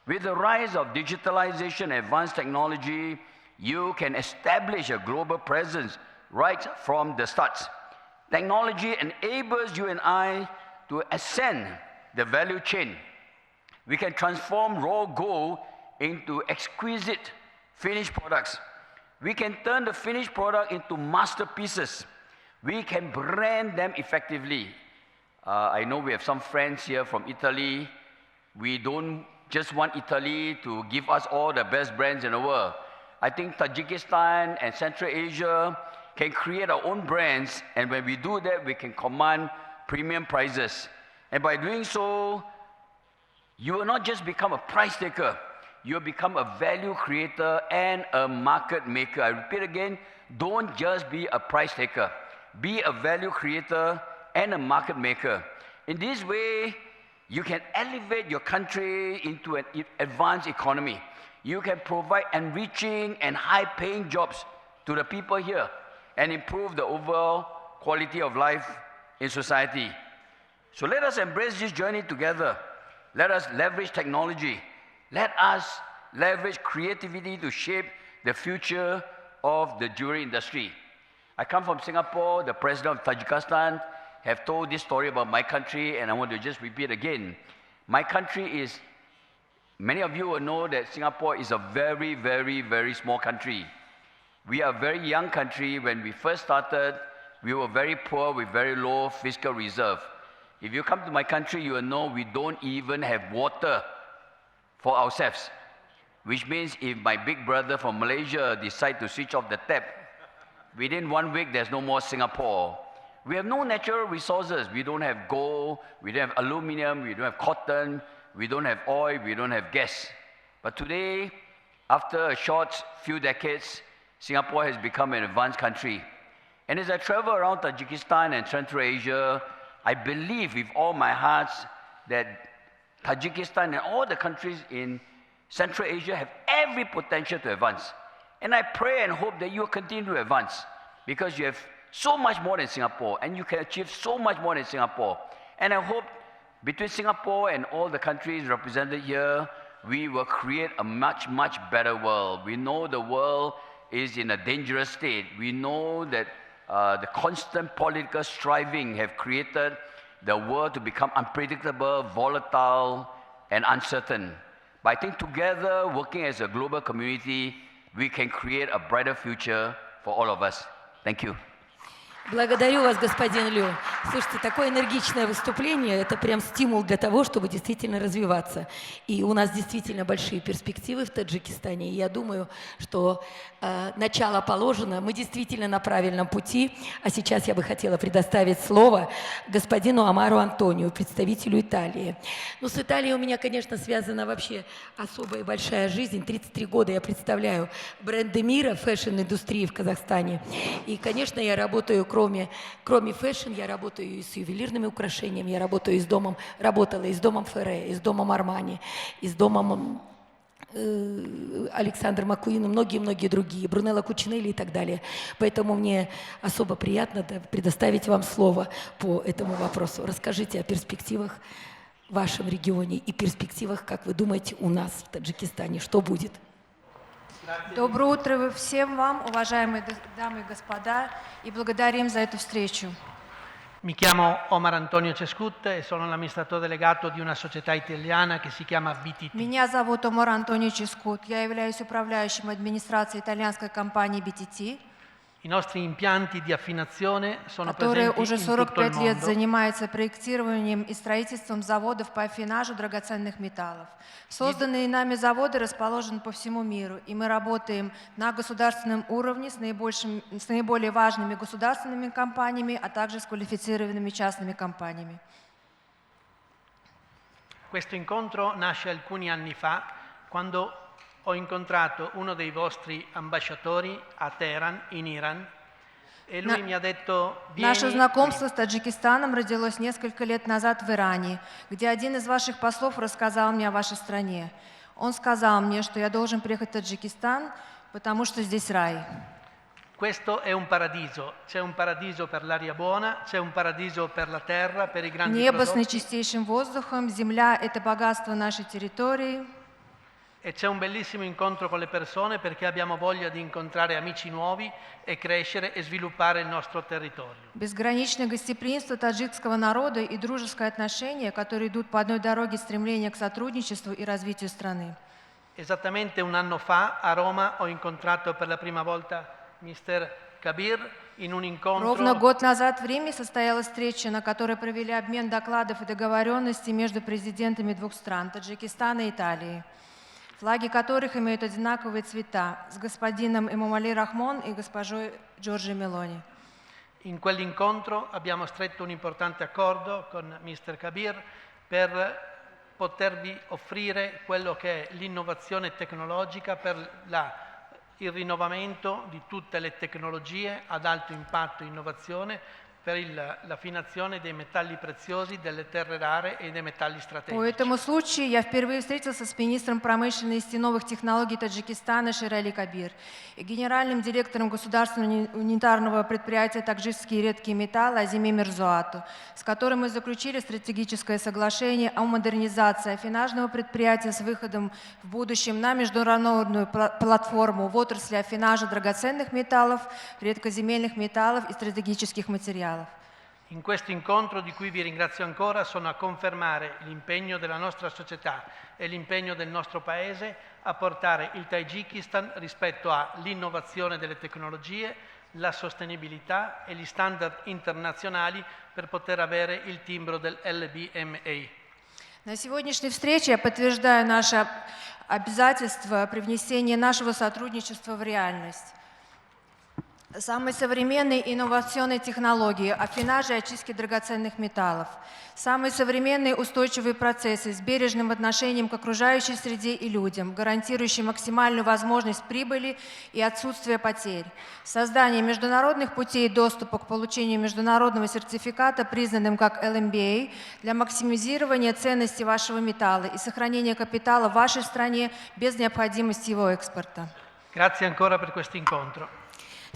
With the rise of digitalization and advanced technology, you can establish a global presence right from the start. Technology enables you and I to ascend the value chain. We can transform raw gold into exquisite finished products. We can turn the finished product into masterpieces. We can brand them effectively. I know we have some friends here from Italy. We don't just want Italy to give us all the best brands in the world. I think Tajikistan and Central Asia can create our own brands, and when we do that, we can command premium prices. And by doing so, you will not just become a price taker, you will become a value creator and a market maker. I repeat again, don't just be a price taker. Be a value creator and a market maker. In this way, you can elevate your country into an advanced economy. You can provide enriching and high-paying jobs to the people here and improve the overall quality of life in society. So let us embrace this journey together. Let us leverage technology. Let us leverage creativity to shape the future of the jewelry industry. I come from Singapore. The president of Tajikistan have told this story about my country, and I want to just repeat again. My country is, many of you will know that Singapore is a very, very, very small country. We are a very young country. When we first started, we were very poor with very low fiscal reserve. If you come to my country, you will know we don't even have water for ourselves, which means if my big brother from Malaysia decides to switch off the tap, within 1 week, there's no more Singapore. We have no natural resources. We don't have gold, we don't have aluminum, we don't have cotton, we don't have oil, we don't have gas. But today, after a short few decades, Singapore has become an advanced country. And as I travel around Tajikistan and Central Asia, I believe with all my heart that Tajikistan and all the countries in Central Asia have every potential to advance. And I pray and hope that you will continue to advance, because you have so much more than Singapore, and you can achieve so much more than Singapore. And I hope between Singapore and all the countries represented here, we will create a much, much better world. We know the world is in a dangerous state. We know that the constant political striving have created the world to become unpredictable, volatile, and uncertain. But I think together, working as a global community, we can create a brighter future for all of us. Thank you. Благодарю вас, господин Лю. Слушайте, такое энергичное выступление – это прям стимул для того, чтобы действительно развиваться. И у нас действительно большие перспективы в Таджикистане. И я думаю, что начало положено, мы действительно на правильном пути. А сейчас я бы хотела предоставить слово господину Омару Антонио, представителю Италии. Ну, с Италией у меня, конечно, связана вообще особая большая жизнь. 33 года я представляю бренды мира fashion-индустрии в Казахстане. И, конечно, я работаю кроме fashion, я работаю и с ювелирными украшениями, я работаю и с домом, работала и с домом Ферре, и с домом Армани, и с домом Александра Маккуина, многие-многие другие, Брунелло Кучинелли и так далее. Поэтому мне особо приятно предоставить вам слово по этому вопросу. Расскажите о перспективах в вашем регионе и перспективах, как вы думаете, у нас в Таджикистане, что будет? Доброе утро всем вам, уважаемые дамы и господа, и благодарим за эту встречу. Mi chiamo Omar Antonio Cescut e sono l'amministratore delegato di una società italiana che si chiama BTT. Меня зовут Омар Антонио Ческут. Я являюсь управляющим администрацией итальянской компании BTT. I nostri impianti di affinazione sono которая presenti уже in tutto il 45 лет mondo. занимается проектированием и строительством заводов по афинажу драгоценных металлов. Созданные нами заводы расположены по всему миру, и мы работаем на государственном уровне с наиболее важными государственными компаниями, а также с квалифицированными частными компаниями. Questo incontro nasce alcuni anni fa, quando ho incontrato uno dei vostri ambasciatori a Teheran, in Iran, e lui mi ha detto: Наше "Vieni знакомство с Таджикистаном родилось несколько лет назад в Иране, где один из ваших послов рассказал мне о вашей стране. Он сказал мне, что я должен приехать в Таджикистан, потому что здесь рай. Questo è un paradiso, c'è un paradiso per l'aria buona, c'è un paradiso per la terra, per i grandi Небо с prodotti. наичистейшим воздухом, земля – это богатство нашей территории. E c'è un bellissimo incontro con le persone perché abbiamo voglia di incontrare amici nuovi e crescere e sviluppare il nostro territorio. Безграничное гостеприимство таджикского народа и дружеское отношение, которые идут по одной дороге стремления к сотрудничеству и развитию страны. Esattamente un anno fa a Roma ho incontrato per la prima volta mister Kabir in un incontro. Ровно год назад в Риме состоялась встреча, на которой провели обмен докладов и договоренностей между президентами двух стран, Таджикистана и Италии, флаги которых имеют одинаковые цвета, с господином Эмомали Рахмон и госпожой Джорджи Мелони. In quell'incontro abbiamo stretto un importante accordo con Mr. Kabir per potervi offrire quello che è l'innovazione tecnologica per il rinnovamento di tutte le tecnologie ad alto impatto e innovazione per l'affinazione dei metalli preziosi, delle terre rare e dei metalli strategici. По этому случаю я впервые встретился с министром промышленности и новых технологий Таджикистана Шерали Кабир и генеральным директором государственного унитарного предприятия «Таджикские редкие металлы» Азиме Мирзоату, с которым мы заключили стратегическое соглашение о модернизации аффинажного предприятия с выходом в будущем на международную платформу в отрасли аффинажа драгоценных металлов, редкоземельных металлов и стратегических материалов. In questo incontro, di cui vi ringrazio ancora, sono a confermare l'impegno della nostra società e l'impegno del nostro Paese a portare il Tagikistan rispetto all'innovazione delle tecnologie, la sostenibilità e gli standard internazionali per poter avere il timbro del LBMA. На сегодняшней встрече я подтверждаю наше обязательство при внесении нашего сотрудничества в реальность. Самые современные инновационные технологии аффинажа и очистки драгоценных металлов, самые современные устойчивые процессы с бережным отношением к окружающей среде и людям, гарантирующие максимальную возможность прибыли и отсутствие потерь, создание международных путей доступа к получению международного сертификата, признанным как LMBA, для максимизирования ценности вашего металла и сохранения капитала в вашей стране без необходимости его экспорта. Grazie ancora per questo incontro.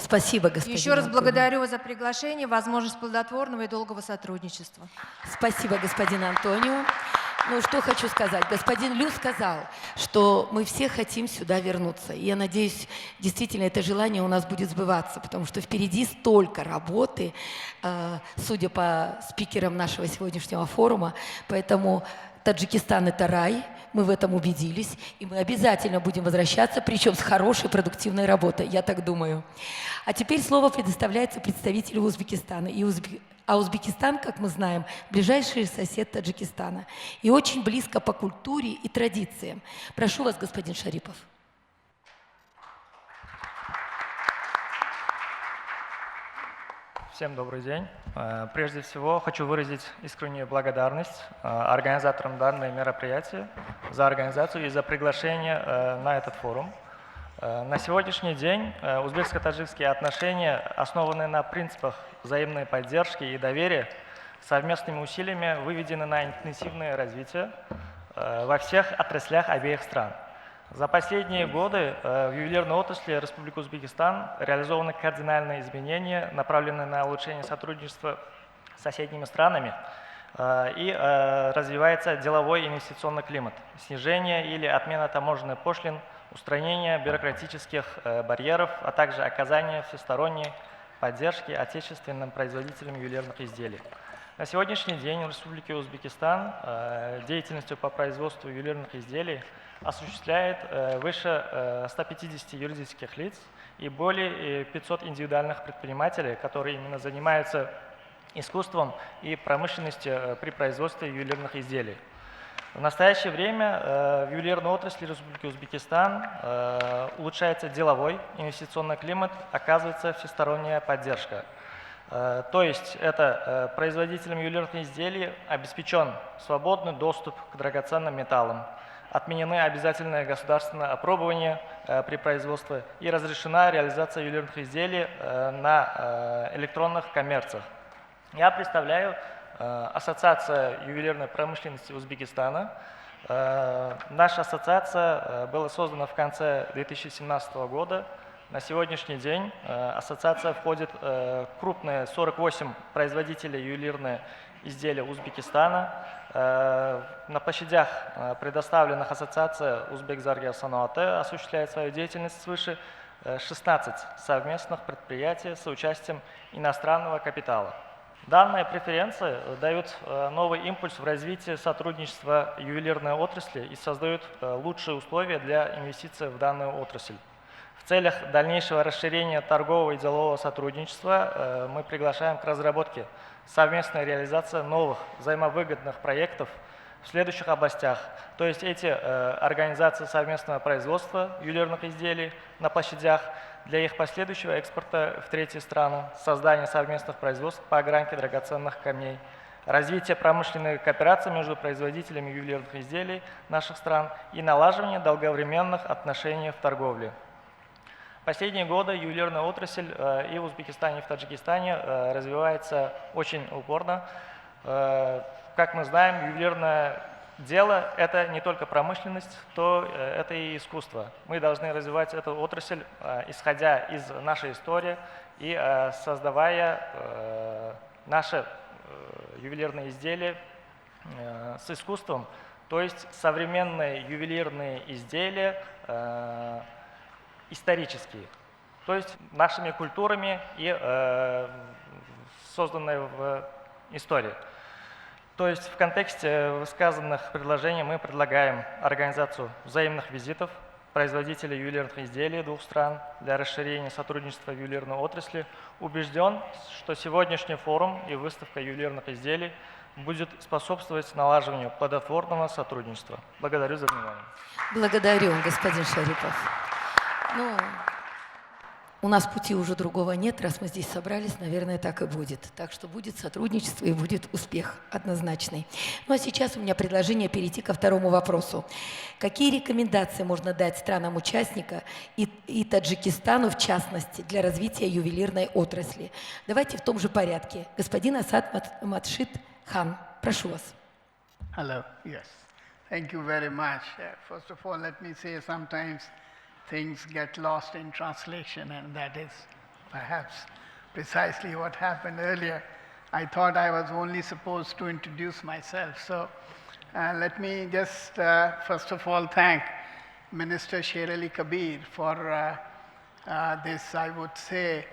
Спасибо, господин. Еще раз благодарю вас за приглашение, возможность плодотворного и долгого сотрудничества. Спасибо, господин Антонио. Ну, что хочу сказать. Господин Лю сказал, что мы все хотим сюда вернуться. И я надеюсь, действительно, это желание у нас будет сбываться, потому что впереди столько работы, судя по спикерам нашего сегодняшнего форума. Поэтому Таджикистан – это рай, мы в этом убедились, и мы обязательно будем возвращаться, причем с хорошей продуктивной работой, я так думаю. А теперь слово предоставляется представителю Узбекистана. А Узбекистан, как мы знаем, ближайший сосед Таджикистана и очень близко по культуре и традициям. Прошу вас, господин Шарипов. Всем добрый день. Прежде всего, хочу выразить искреннюю благодарность организаторам данного мероприятия за организацию и за приглашение на этот форум. На сегодняшний день узбекско-таджикские отношения основаны на принципах взаимной поддержки и доверия, совместными усилиями выведены на интенсивное развитие во всех отраслях обеих стран. За последние годы в ювелирной отрасли Республики Узбекистан реализованы кардинальные изменения, направленные на улучшение сотрудничества с соседними странами, и развивается деловой инвестиционный климат, снижение или отмена таможенных пошлин, устранение бюрократических барьеров, а также оказание всесторонней поддержки отечественным производителям ювелирных изделий. На сегодняшний день в Республике Узбекистан деятельностью по производству ювелирных изделий осуществляет выше 150 юридических лиц и более 500 индивидуальных предпринимателей, которые именно занимаются искусством и промышленностью при производстве ювелирных изделий. В настоящее время в ювелирной отрасли Республики Узбекистан улучшается деловой инвестиционный климат, оказывается всесторонняя поддержка. То есть это производителям ювелирных изделий обеспечен свободный доступ к драгоценным металлам, отменены обязательные государственные опробования при производстве и разрешена реализация ювелирных изделий на электронных коммерциях. Я представляю Ассоциацию ювелирной промышленности Узбекистана. Наша ассоциация была создана в конце 2017 года. На сегодняшний день ассоциация входит крупные 48 производителей ювелирных изделий Узбекистана. На площадях, предоставленных ассоциация Узбек Заргер Саноаты, осуществляет свою деятельность свыше 16 совместных предприятий с участием иностранного капитала. Данные преференции дают новый импульс в развитии сотрудничества ювелирной отрасли и создают лучшие условия для инвестиций в данную отрасль. В целях дальнейшего расширения торгового и делового сотрудничества мы приглашаем к разработке совместной реализации новых взаимовыгодных проектов в следующих областях. То есть эти организации совместного производства ювелирных изделий на площадях для их последующего экспорта в третьи страны, создание совместных производств по огранке драгоценных камней, развитие промышленной кооперации между производителями ювелирных изделий наших стран и налаживание долговременных отношений в торговле. Последние годы ювелирная отрасль и в Узбекистане, и в Таджикистане развивается очень упорно. Как мы знаем, ювелирное дело – это не только промышленность, то это и искусство. Мы должны развивать эту отрасль, исходя из нашей истории и создавая наши ювелирные изделия с искусством, то есть современные ювелирные изделия исторические, то есть нашими культурами и созданные в истории. То есть в контексте высказанных предложений мы предлагаем организацию взаимных визитов производителей ювелирных изделий двух стран для расширения сотрудничества в ювелирной отрасли. Убежден, что сегодняшний форум и выставка ювелирных изделий будет способствовать налаживанию плодотворного сотрудничества. Благодарю за внимание. Благодарю, господин Шарипов. Ну, у нас пути уже другого нет, раз мы здесь собрались, наверное, так и будет. Так что будет сотрудничество и будет успех однозначный. Ну а сейчас у меня предложение перейти ко второму вопросу. Какие рекомендации можно дать странам-участника и Таджикистану, в частности, для развития ювелирной отрасли? Давайте в том же порядке. Господин Асад Матшид Хан, прошу вас. Hello, yes. Thank you very much. First of all, let me say sometimes things get lost in translation, and that is perhaps precisely what happened earlier. I thought I was only supposed to introduce myself. So let me just first of all thank Minister Sherali Kabir for this, I would say,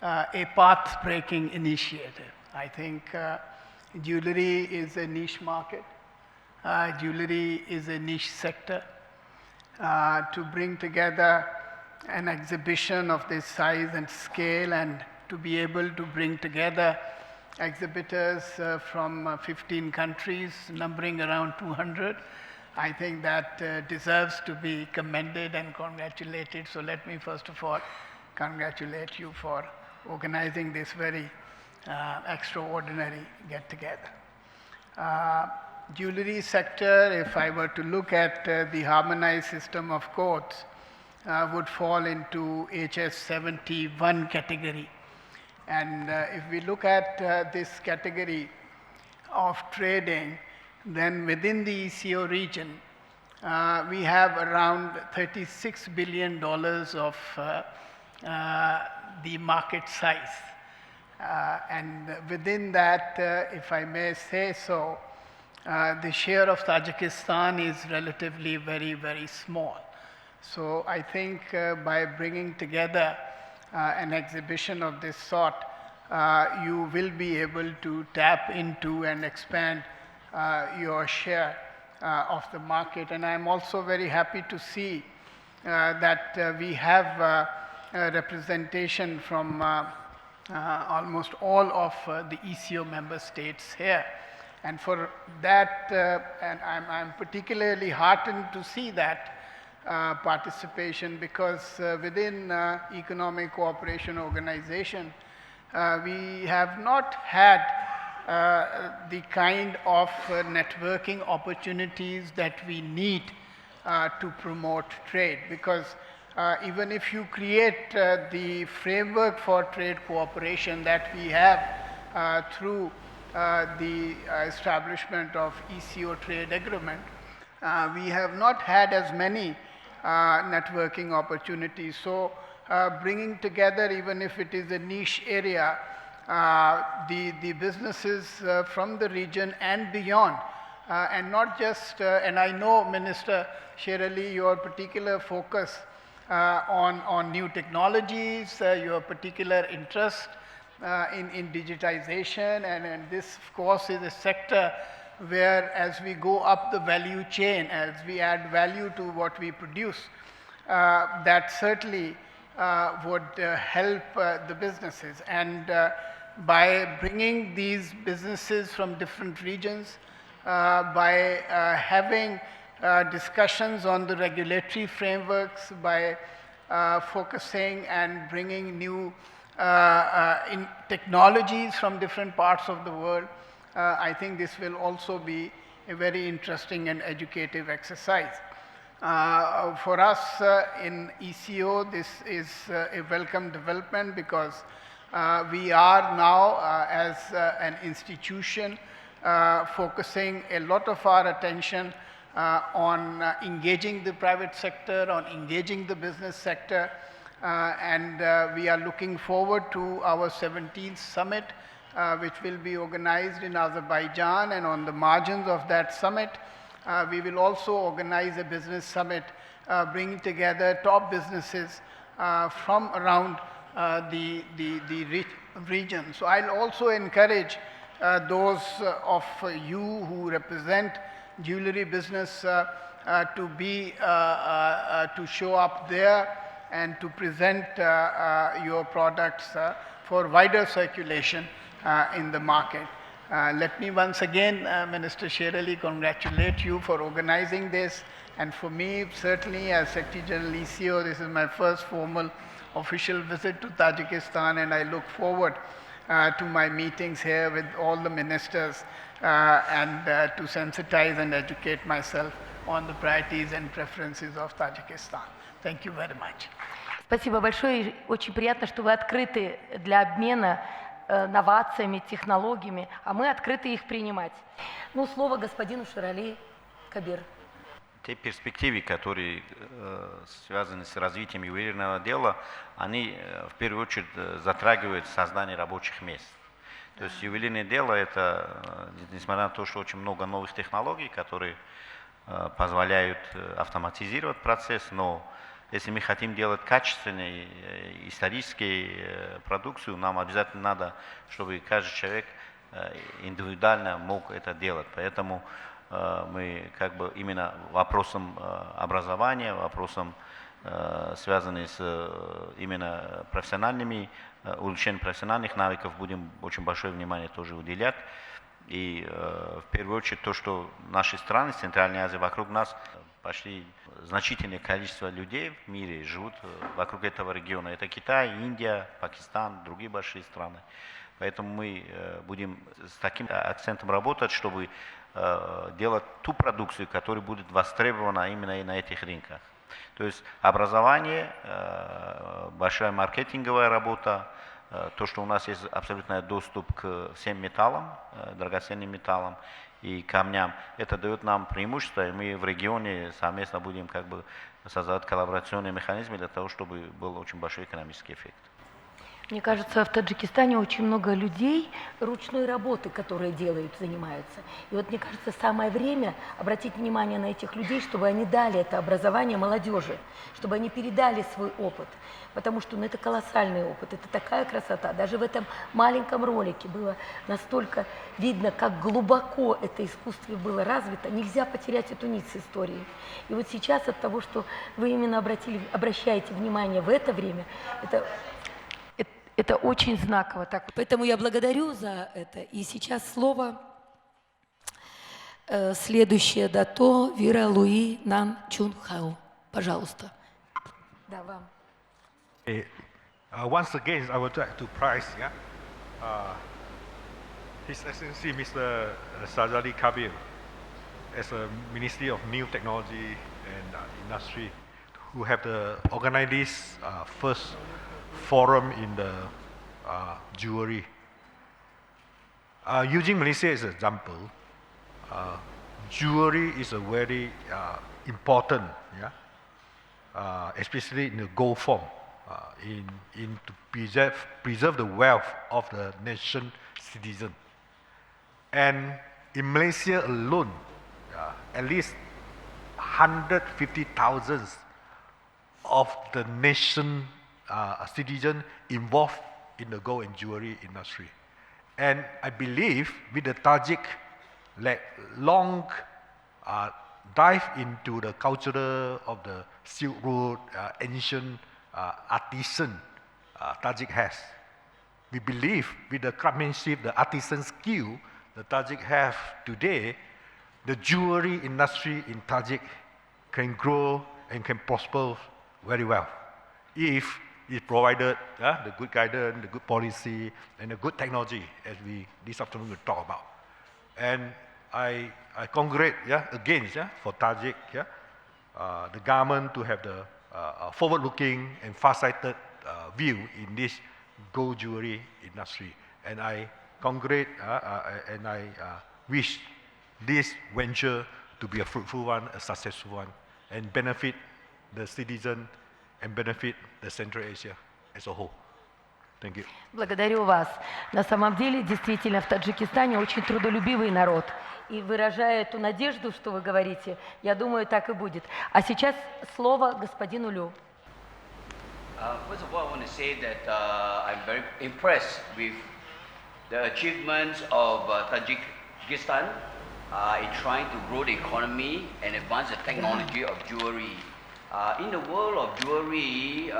a path-breaking initiative. I think jewelry is a niche market. Jewelry is a niche sector. To bring together an exhibition of this size and scale, and to be able to bring together exhibitors from 15 countries, numbering around 200, I think that deserves to be commended and congratulated. So let me first of all congratulate you for organizing this very extraordinary get-together. Jewelry sector, if I were to look at the harmonized system of codes, would fall into HS 71 category. And if we look at this category of trading, then within the ECO region, we have around $36 billion of the market size. And within that, if I may say so, the share of Tajikistan is relatively very, very small. So I think by bringing together an exhibition of this sort, you will be able to tap into and expand your share of the market. And I'm also very happy to see that we have a representation from almost all of the ECO member states here. And for that, and I'm particularly heartened to see that participation, because within Economic Cooperation Organization, we have not had the kind of networking opportunities that we need to promote trade. Because even if you create the framework for trade cooperation that we have through the establishment of ECO trade agreement, we have not had as many networking opportunities. So bringing together, even if it is a niche area, the businesses from the region and beyond, and not just, and I know, Minister Sherali, your particular focus on new technologies, your particular interest in digitization, and this, of course, is a sector where as we go up the value chain, as we add value to what we produce, that certainly would help the businesses. And by bringing these businesses from different regions, by having discussions on the regulatory frameworks, by focusing and bringing new technologies from different parts of the world, I think this will also be a very interesting and educative exercise. For us in ECO, this is a welcome development because we are now, as an institution, focusing a lot of our attention on engaging the private sector, on engaging the business sector, and we are looking forward to our 17th summit, which will be organized in Azerbaijan, and on the margins of that summit, we will also organize a business summit, bringing together top businesses from around the region. So I'll also encourage those of you who represent jewelry business to show up there and to present your products for wider circulation in the market. Let me once again, Minister Sherali, congratulate you for organizing this. And for me, certainly as Secretary General ECO, this is my first formal official visit to Tajikistan, and I look forward to my meetings here with all the ministers and to sensitize and educate myself on the priorities and preferences of Tajikistan. Thank you very much. Спасибо большое. Очень приятно, что вы открыты для обмена новациями, технологиями, а мы открыты их принимать. Ну, слово господину Шерали Кабир. Те перспективы, которые связаны с развитием ювелирного дела, они в первую очередь затрагивают создание рабочих мест. То есть ювелирное дело, это, несмотря на то, что очень много новых технологий, которые позволяют автоматизировать процесс, но если мы хотим делать качественную историческую продукцию, нам обязательно надо, чтобы каждый человек индивидуально мог это делать. Поэтому мы как бы именно вопросом образования, вопросом, связанным с именно профессиональными, улучшением профессиональных навыков, будем очень большое внимание тоже уделять. И в первую очередь то, что наши страны Центральной Азии вокруг нас пошли, значительное количество людей в мире живут вокруг этого региона. Это Китай, Индия, Пакистан, другие большие страны. Поэтому мы будем с таким акцентом работать, чтобы делать ту продукцию, которая будет востребована именно и на этих рынках. То есть образование, большая маркетинговая работа, то, что у нас есть абсолютный доступ к всем металлам, драгоценным металлам и камням, это дает нам преимущество, и мы в регионе совместно будем как бы создавать коллаборационные механизмы для того, чтобы был очень большой экономический эффект. Мне кажется, в Таджикистане очень много людей ручной работы, которые делают, занимаются. И вот, мне кажется, самое время обратить внимание на этих людей, чтобы они дали это образование молодежи, чтобы они передали свой опыт. Потому что, ну, это колоссальный опыт, это такая красота. Даже в этом маленьком ролике было настолько видно, как глубоко это искусство было развито. Нельзя потерять эту нить с историей. И вот сейчас от того, что вы именно обращаете внимание в это время, это очень знаково. Так. Поэтому я благодарю за это. И сейчас слово следующее Дато Вира Луи Нан Чун Хао. Пожалуйста. Да, вам. Once again, I would like to praise His Excellency Mr. Shazali Kabir as a Ministry of New Technology and Industry, who have organized this first forum in the jewelry. Using Malaysia as an example, jewelry is a very important, especially in the gold form, in to preserve the wealth of the nation citizen. And in Malaysia alone, at least 150,000 of the nation citizen involved in the gold and jewelry industry. And I believe with the Tajik, like long dive into the culture of the Silk Road, ancient artisan Tajik has. We believe with the craftsmanship, the artisan skill the Tajik have today, the jewelry industry in Tajik can grow and can prosper very well if it provided the good guidance, the good policy, and the good technology, as we this afternoon will talk about. And I congratulate again for Tajik, the government to have the forward-looking and far-sighted view in this gold jewelry industry. And I congratulate and I wish this venture to be a fruitful one, a successful one, and benefit the citizen and benefit the Central Asia as a whole. Thank you. Благодарю вас. На самом деле, действительно, в Таджикистане очень трудолюбивый народ. И выражая эту надежду, что вы говорите, я думаю, так и будет. А сейчас слово господину Лю. First of all, I want to say that I'm very impressed with the achievements of Tajikistan in trying to grow the economy and advance the technology of jewelry. In the world of jewelry,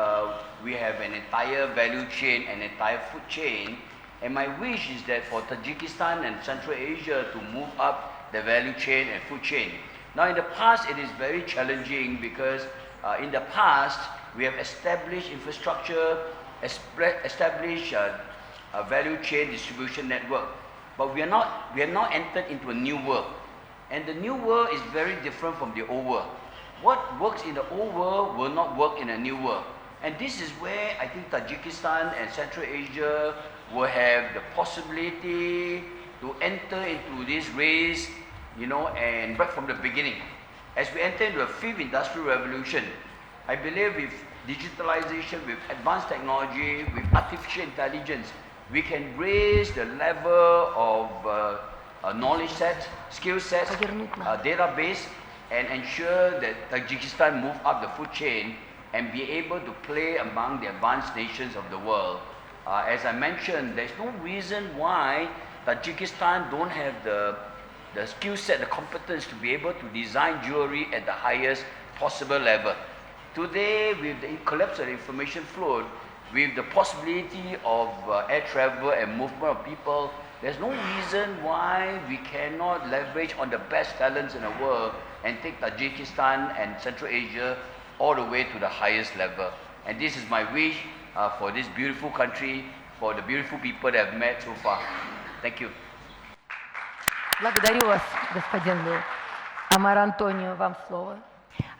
we have an entire value chain, an entire food chain, and my wish is that for Tajikistan and Central Asia to move up the value chain and food chain. Now, in the past, it is very challenging because in the past, we have established infrastructure, established a value chain distribution network, but we have now entered into a new world, and the new world is very different from the old world. What works in the old world will not work in a new world. And this is where I think Tajikistan and Central Asia will have the possibility to enter into this race, you know, and right from the beginning. As we enter into a fifth industrial revolution, I believe with digitalization, with advanced technology, with artificial intelligence, we can raise the level of knowledge set, skill sets, database, and ensure that Tajikistan move up the food chain and be able to play among the advanced nations of the world. As I mentioned, there's no reason why Tajikistan don't have the skill set, the competence to be able to design jewelry at the highest possible level. Today, with the collapse of the information flow, with the possibility of air travel and movement of people, there's no reason why we cannot leverage on the best talents in the world and take Tajikistan and Central Asia all the way to the highest level. And this is my wish for this beautiful country, for the beautiful people that I've met so far. Thank you. Благодарю вас, господин Лю. Амар Антонио, вам слово.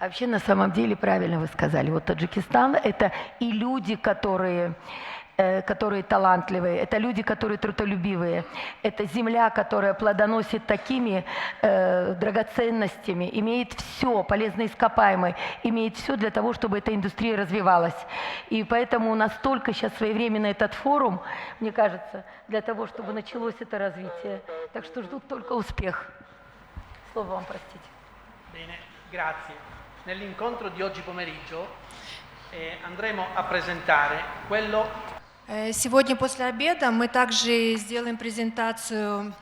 А вообще, на самом деле, правильно вы сказали, вот Таджикистан – это и люди, которые талантливые, это люди, которые трудолюбивые, это земля, которая плодоносит такими драгоценностями, имеет все, полезно ископаемое, имеет все для того, чтобы эта индустрия развивалась. И поэтому у нас только сейчас своевременно этот форум, мне кажется, для того, чтобы началось это развитие. Так что ждут только успех. Слово вам, простите. Bene, grazie. Nell'incontro di oggi pomeriggio andremo a presentare quello. Сегодня после обеда мы также сделаем презентацию.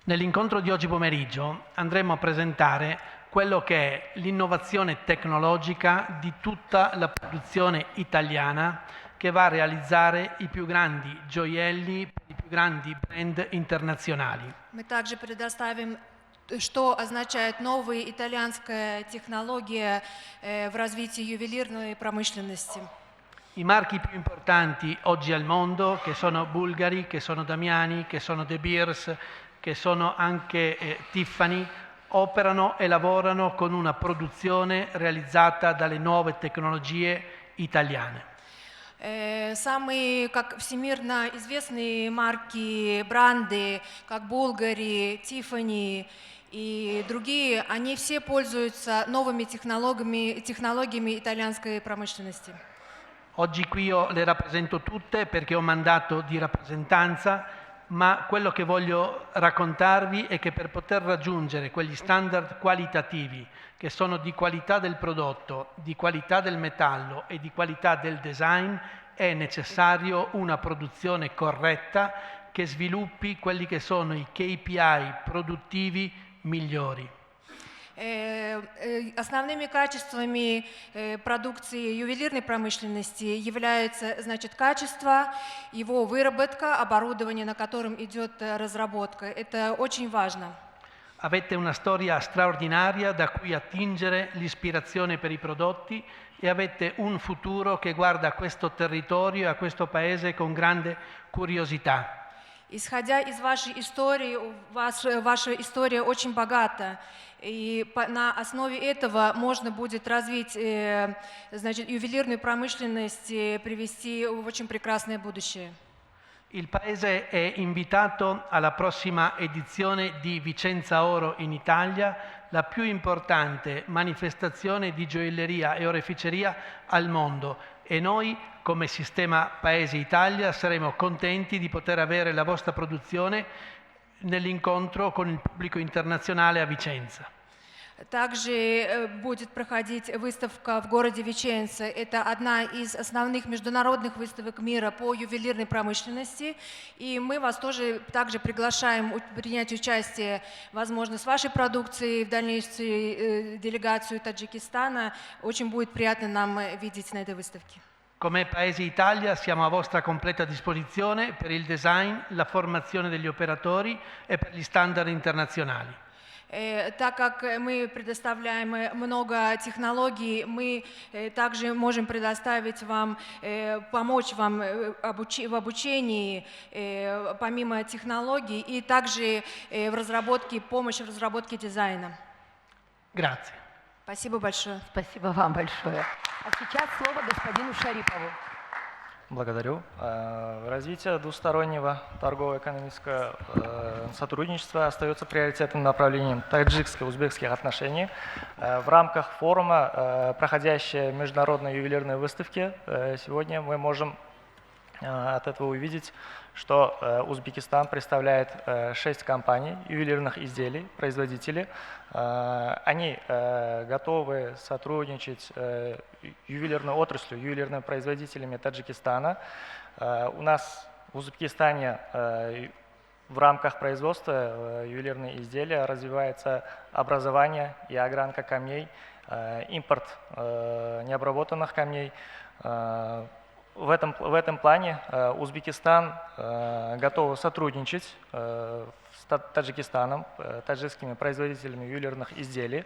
Nell'incontro di oggi pomeriggio andremo a presentare quello che è l'innovazione tecnologica di tutta la produzione italiana che va a realizzare i più grandi gioielli per i più grandi brand internazionali. Мы также предоставим, что означает новая итальянская технология в развитии ювелирной промышленности. I marchi più importanti oggi al mondo, che sono Bulgari, che sono Damiani, che sono De Beers, che sono anche Tiffany, operano e lavorano con una produzione realizzata dalle nuove tecnologie italiane. Самые, как всемирно известные марки, бренды, как Bulgari, Tiffany и другие, они все пользуются новыми технологиями итальянской промышленности. Oggi qui io le rappresento tutte perché ho mandato di rappresentanza, ma quello che voglio raccontarvi è che per poter raggiungere quegli standard qualitativi che sono di qualità del prodotto, di qualità del metallo e di qualità del design, è necessario una produzione corretta che sviluppi quelli che sono i KPI produttivi migliori. Основными качествами продукции ювелирной промышленности являются, значит, качество, его выработка, оборудование, на котором идет разработка. Это очень важно. Avete una storia straordinaria da cui attingere l'ispirazione per i prodotti e avete un futuro che guarda a questo territorio e a questo paese con grande curiosità. Исходя из вашей истории, у вас, ваша история очень богата, и на основе этого можно будет развить, значит, ювелирную промышленность и привести в очень прекрасное будущее. Il Paese è invitato alla prossima edizione di Vicenza Oro in Italia, la più importante manifestazione di gioielleria e oreficeria al mondo, e noi come Sistema Paese Italia saremo contenti di poter avere la vostra produzione nell'incontro con il pubblico internazionale a Vicenza. Также будет проходить выставка в городе Виченца. Это одна из основных международных выставок мира по ювелирной промышленности. И мы вас тоже также приглашаем принять участие, возможно, с вашей продукцией в дальнейшую делегацию Таджикистана. Очень будет приятно нам видеть на этой выставке. Come Paese Italia siamo a vostra completa disposizione per il design, la formazione degli operatori e per gli standard internazionali. Так как мы предоставляем много технологий, мы также можем предоставить вам, помочь вам в обучении, помимо технологий, и также в разработке, помощь в разработке дизайна. Grazie. Спасибо большое. Спасибо вам большое. А сейчас слово господину Шарипову. Благодарю. Развитие двустороннего торгово-экономического сотрудничества остается приоритетным направлением таджикско-узбекских отношений. В рамках форума, проходящей международной ювелирной выставки, сегодня мы можем от этого увидеть, что Узбекистан представляет 6 компаний ювелирных изделий, производители. Они готовы сотрудничать ювелирной отраслью, ювелирными производителями Таджикистана. У нас в Узбекистане в рамках производства ювелирные изделия развивается образование и огранка камней, импорт необработанных камней. В этом плане Узбекистан готов сотрудничать с Таджикистаном, таджикскими производителями ювелирных изделий.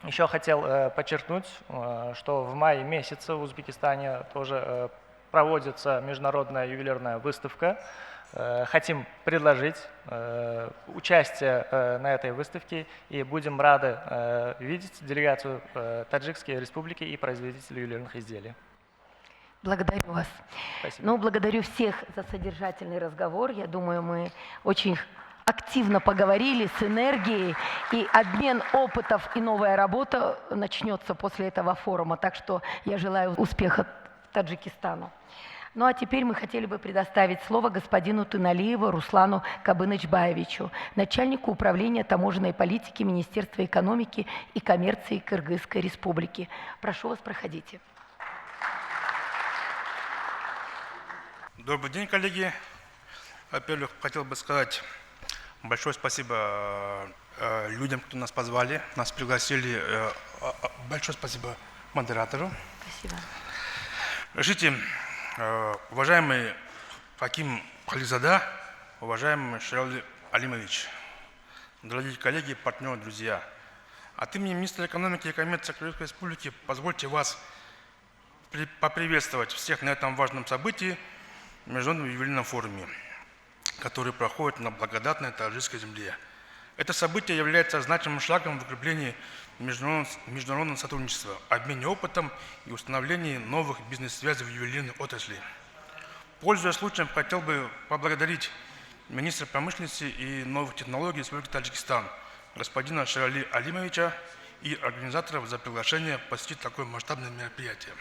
Еще хотел подчеркнуть, что в мае месяце в Узбекистане тоже проводится международная ювелирная выставка. Хотим предложить участие на этой выставке и будем рады видеть делегацию Таджикской Республики и производителей ювелирных изделий. Благодарю вас. Спасибо. Ну, благодарю всех за содержательный разговор. Я думаю, мы очень активно поговорили с энергией, и обмен опытов и новая работа начнется после этого форума. Так что я желаю успеха Таджикистану. Ну а теперь мы хотели бы предоставить слово господину Тыналиеву Руслану Кабынычбаевичу, начальнику управления таможенной политики Министерства экономики и коммерции Кыргызской Республики. Прошу вас, проходите. Добрый день, коллеги. Во-первых, хотел бы сказать большое спасибо людям, кто нас позвали, нас пригласили. Большое спасибо модератору. Спасибо. Разрешите, уважаемый Хаким Халикзода, уважаемый Шерали Алимович, дорогие коллеги, партнеры, друзья, от имени министра экономики и коммерции Кыргызской Республики позвольте вас поприветствовать всех на этом важном событии, Международном ювелирном форуме, который проходит на благодатной таджикской земле. Это событие является значимым шагом в укреплении международного сотрудничества, обмене опытом и установлении новых бизнес-связей в ювелирной отрасли. Пользуясь случаем, хотел бы поблагодарить министра промышленности и новых технологий Республики Таджикистан господина Шерали Алимовича и организаторов за приглашение посетить такое масштабное мероприятие.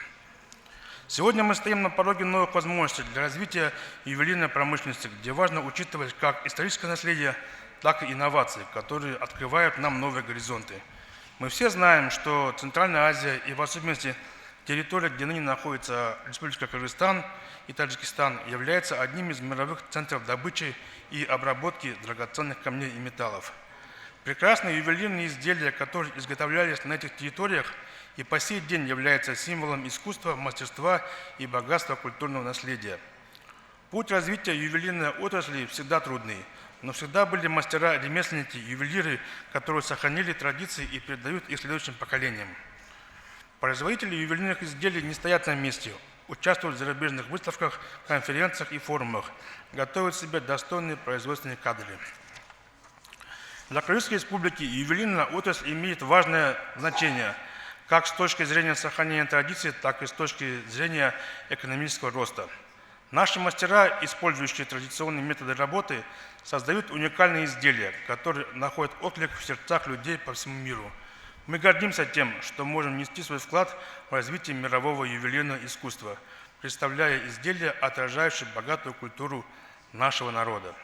Сегодня мы стоим на пороге новых возможностей для развития ювелирной промышленности, где важно учитывать как историческое наследие, так и инновации, которые открывают нам новые горизонты. Мы все знаем, что Центральная Азия и в особенности территория, где ныне находится Республика Кыргызстан и Таджикистан, является одним из мировых центров добычи и обработки драгоценных камней и металлов. Прекрасные ювелирные изделия, которые изготовлялись на этих территориях и по сей день являются символом искусства, мастерства и богатства культурного наследия. Путь развития ювелирной отрасли всегда трудный, но всегда были мастера, ремесленники, ювелиры, которые сохранили традиции и передают их следующим поколениям. Производители ювелирных изделий не стоят на месте, участвуют в зарубежных выставках, конференциях и форумах, готовят себе достойные производственные кадры. Для Кыргызской Республики ювелирная отрасль имеет важное значение как с точки зрения сохранения традиций, так и с точки зрения экономического роста. Наши мастера, использующие традиционные методы работы, создают уникальные изделия, которые находят отклик в сердцах людей по всему миру. Мы гордимся тем, что можем нести свой вклад в развитие мирового ювелирного искусства, представляя изделия, отражающие богатую культуру нашего народа.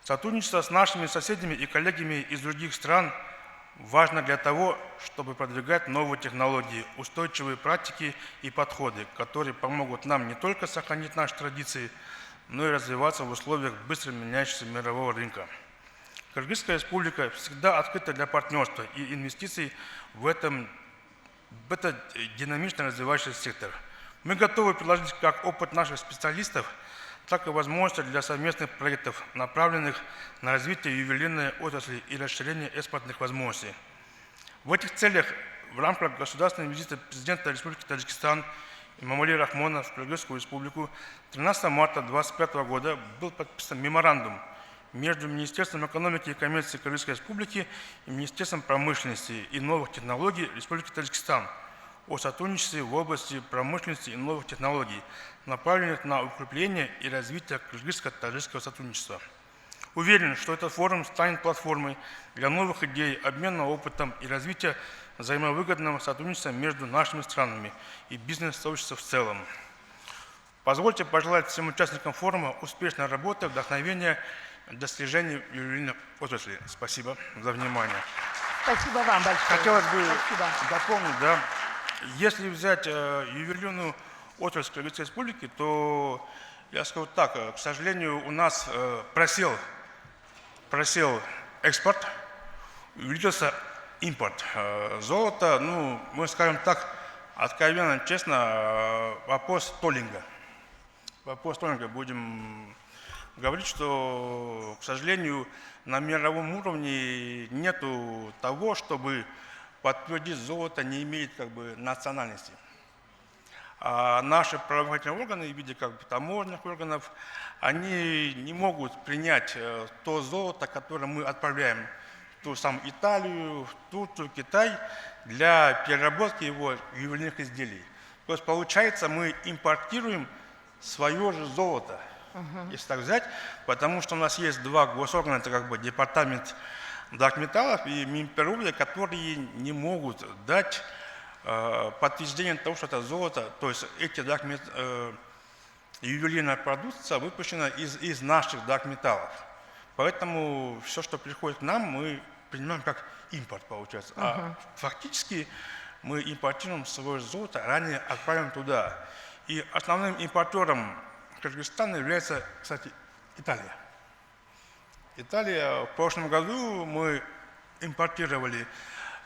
Сотрудничество с нашими соседями и коллегами из других стран важно для того, чтобы продвигать новые технологии, устойчивые практики и подходы, которые помогут нам не только сохранить наши традиции, но и развиваться в условиях быстро меняющегося мирового рынка. Кыргызская Республика всегда открыта для партнерства и инвестиций в этот динамично развивающийся сектор. Мы готовы предложить как опыт наших специалистов, так и возможности для совместных проектов, направленных на развитие ювелирной отрасли и расширение экспортных возможностей. В этих целях в рамках государственного визита президента Республики Таджикистан Эмомали Рахмона в Кыргызскую Республику 13 марта 2025 года был подписан меморандум между Министерством экономики и коммерции Кыргызской Республики и Министерством промышленности и новых технологий Республики Таджикистан о сотрудничестве в области промышленности и новых технологий, направленных на укрепление и развитие кыргызско-таджикского сотрудничества. Уверен, что этот форум станет платформой для новых идей, обмена опытом и развития взаимовыгодного сотрудничества между нашими странами и бизнес-сообществом в целом. Позвольте пожелать всем участникам форума успешной работы, вдохновения, достижений в ювелирной отрасли. Спасибо за внимание. Спасибо вам большое. Хотелось бы дополнить, да, если взять ювелирную отрасль Кыргызской Республики, то я скажу так, к сожалению, у нас просел экспорт, увеличился импорт золота. Ну, мы скажем так, откровенно, честно, вопрос толлинга. Вопрос толлинга будем говорить, что, к сожалению, на мировом уровне нету того, чтобы подтвердить, золото не имеет как бы национальности. А наши правоохранительные органы в виде как бы таможенных органов, они не могут принять то золото, которое мы отправляем в ту самую Италию, в Турцию, Китай для переработки его ювелирных изделий. То есть получается, мы импортируем свое же золото, если так взять, потому что у нас есть два госоргана, это как бы департамент драгметаллов и Минприроды, которые не могут дать подтверждение того, что это золото, то есть эти ювелирная продукция выпущена из наших драгметаллов. Поэтому все, что приходит к нам, мы принимаем как импорт, получается. А фактически мы импортируем свое золото, ранее отправим туда. И основным импортером Кыргызстана является, кстати, Италия. Италия, в прошлом году мы импортировали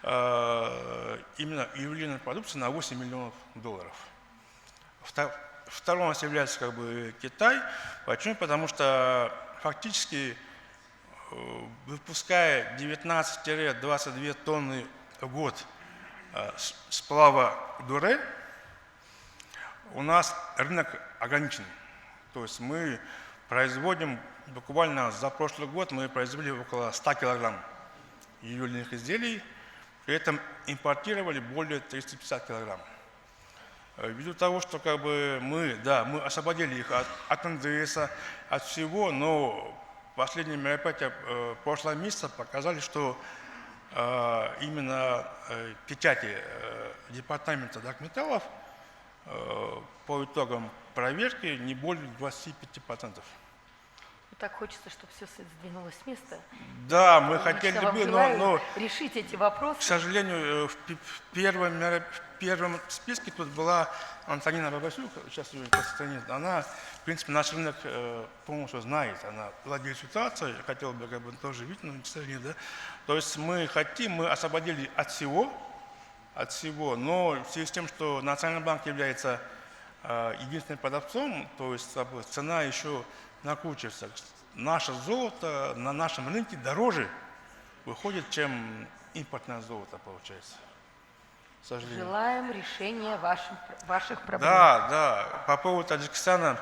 именно ювелирную продукцию на $8 миллионов. Вторым у нас является как бы Китай. Почему? Потому что фактически выпуская 19-22 тонны в год сплава дуре, у нас рынок ограничен. То есть мы производим, буквально за прошлый год мы произвели около 100 килограмм ювелирных изделий, при этом импортировали более 350 килограмм. Ввиду того, что как бы мы освободили их от НДС, от всего, но последние мероприятия прошлого месяца показали, что именно печати департамента драгметаллов по итогам проверки не более 25%. Так хочется, чтобы все сдвинулось с места. Да, мы хотели бы, но решить эти вопросы. К сожалению, в первом списке тут была Антонина Бабасюк, сейчас ее просто нет. Она, в принципе, наш рынок полностью знает, она владеет ситуацией, хотела бы как бы тоже видеть, но, к сожалению, да. То есть мы хотим, мы освободили от всего, но в связи с тем, что Национальный банк является единственным продавцом, то есть цена еще накручивается. Наше золото на нашем рынке дороже выходит, чем импортное золото, получается. К сожалению. Желаем решения ваших проблем. Да, да. По поводу Таджикистана.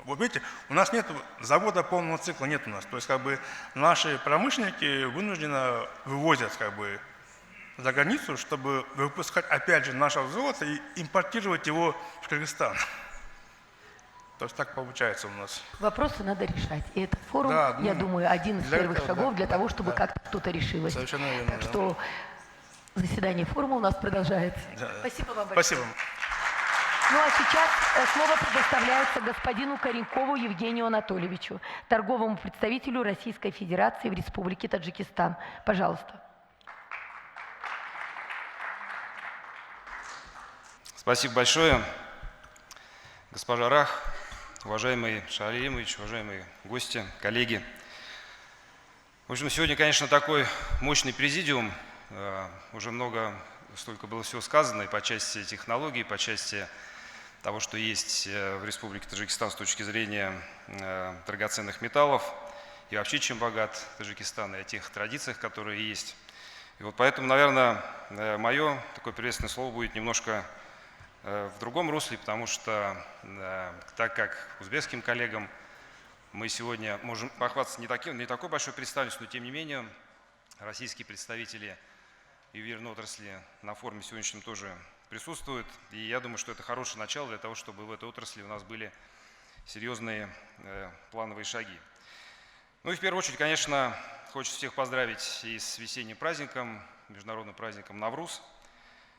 Вот видите, у нас нет завода полного цикла, нет у нас. То есть как бы наши промышленники вынужденно вывозят как бы за границу, чтобы выпускать опять же наше золото и импортировать его в Кыргызстан. То есть так получается у нас. Вопросы надо решать. И этот форум, да, я думаю, один из первых этого, шагов да, для того, чтобы да, как-то что-то решилось. Совершенно верно. Так да. что заседание форума у нас продолжается. Да. Спасибо вам большое. Спасибо. Ну а сейчас слово предоставляется господину Коренькову Евгению Анатольевичу, торговому представителю Российской Федерации в Республике Таджикистан. Пожалуйста. Спасибо большое, госпожа Рах, уважаемый Шахали Алимович, уважаемые гости, коллеги. В общем, сегодня, конечно, такой мощный президиум. Уже много, столько было всего сказано и по части технологий, и по части того, что есть в Республике Таджикистан с точки зрения драгоценных металлов и вообще чем богат Таджикистан, и о тех традициях, которые есть. И вот поэтому, наверное, мое такое приветственное слово будет немножко в другом русле, потому что так как узбекским коллегам мы сегодня можем похвастаться не такой большой представительностью, но тем не менее российские представители ювелирной отрасли на форуме сегодняшнем тоже присутствуют. И я думаю, что это хорошее начало для того, чтобы в этой отрасли у нас были серьезные плановые шаги. Ну и в первую очередь, конечно, хочется всех поздравить и с весенним праздником, международным праздником Навруз,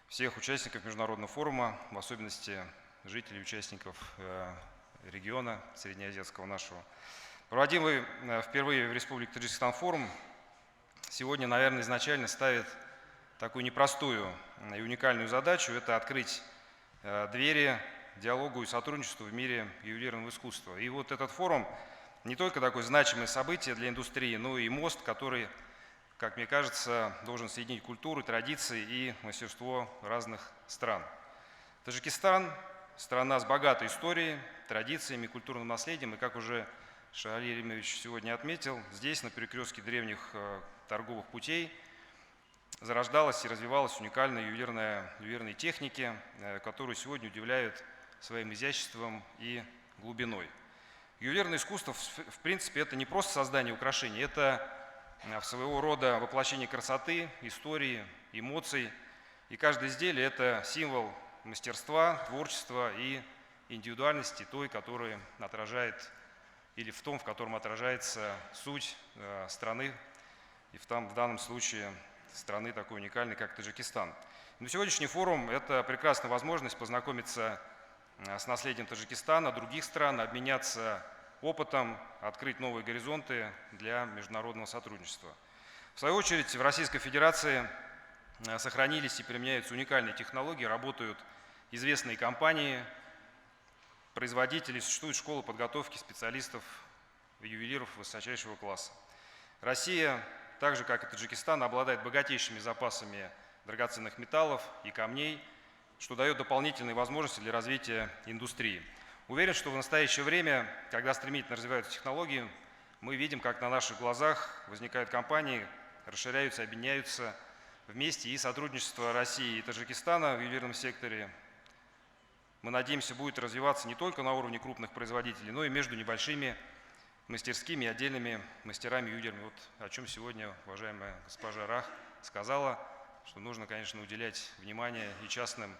всех участников международного форума, в особенности жителей и участников региона среднеазиатского нашего. Проводимый впервые в Республике Таджикистан форум сегодня, наверное, изначально ставит такую непростую и уникальную задачу – это открыть двери диалогу и сотрудничеству в мире ювелирного искусства. И вот этот форум не только такое значимое событие для индустрии, но и мост, который, как мне кажется, должен соединить культуру, традиции и мастерство разных стран. Таджикистан – страна с богатой историей, традициями, культурным наследием. И, как уже Шахали Алимович сегодня отметил, здесь, на перекрестке древних торговых путей, зарождалась и развивалась уникальная ювелирные техники, которые сегодня удивляют своим изяществом и глубиной. Ювелирное искусство, в принципе, это не просто создание украшений, это своего рода воплощение красоты, истории, эмоций. И каждое изделие – это символ мастерства, творчества и индивидуальности той, которая отражает, или в том, в котором отражается суть страны, и в данном случае страны такой уникальной, как Таджикистан. Но сегодняшний форум – это прекрасная возможность познакомиться с наследием Таджикистана, других стран, обменяться опытом, открыть новые горизонты для международного сотрудничества. В свою очередь, в Российской Федерации сохранились и применяются уникальные технологии, работают известные компании, производители, существует школа подготовки специалистов, ювелиров высочайшего класса. Россия, так же как и Таджикистан, обладает богатейшими запасами драгоценных металлов и камней, что дает дополнительные возможности для развития индустрии. Уверен, что в настоящее время, когда стремительно развиваются технологии, мы видим, как на наших глазах возникают компании, расширяются, объединяются вместе, и сотрудничество России и Таджикистана в ювелирном секторе, мы надеемся, будет развиваться не только на уровне крупных производителей, но и между небольшими мастерскими и отдельными мастерами-ювелирами. Вот о чем сегодня уважаемая госпожа Рах сказала, что нужно, конечно, уделять внимание и частному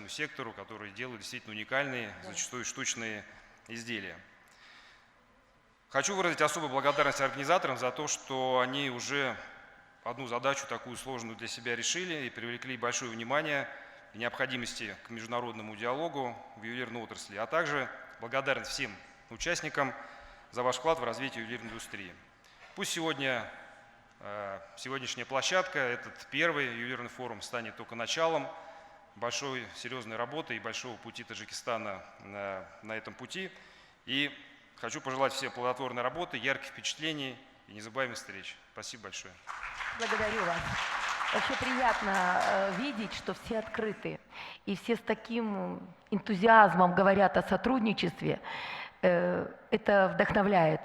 сектору, который делает действительно уникальные, зачастую штучные изделия. Хочу выразить особую благодарность организаторам за то, что они уже одну задачу такую сложную для себя решили и привлекли большое внимание и необходимости к международному диалогу в ювелирной отрасли, а также благодарен всем участникам за ваш вклад в развитие ювелирной индустрии. Пусть сегодняшняя площадка, этот первый ювелирный форум станет только началом большой серьезной работы и большого пути Таджикистана на этом пути. И хочу пожелать всем плодотворной работы, ярких впечатлений и незабываемых встреч. Спасибо большое. Благодарю вас. Вообще приятно видеть, что все открыты и все с таким энтузиазмом говорят о сотрудничестве. Это вдохновляет.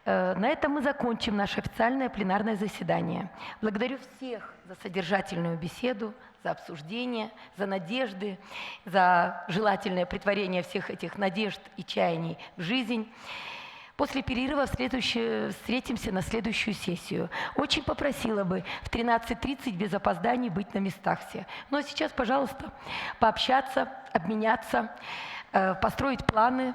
На этом мы закончим наше официальное пленарное заседание. Благодарю всех за содержательную беседу, за обсуждение, за надежды, за желательное претворение всех этих надежд и чаяний в жизнь. После перерыва встретимся на следующую сессию. Очень попросила бы в 13:30 без опозданий быть на местах все. Ну а сейчас, пожалуйста, пообщаться, обменяться, построить планы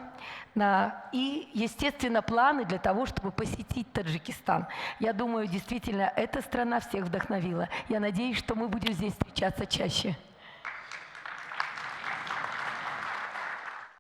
и, естественно, планы для того, чтобы посетить Таджикистан. Я думаю, действительно, эта страна всех вдохновила. Я надеюсь, что мы будем здесь встречаться чаще.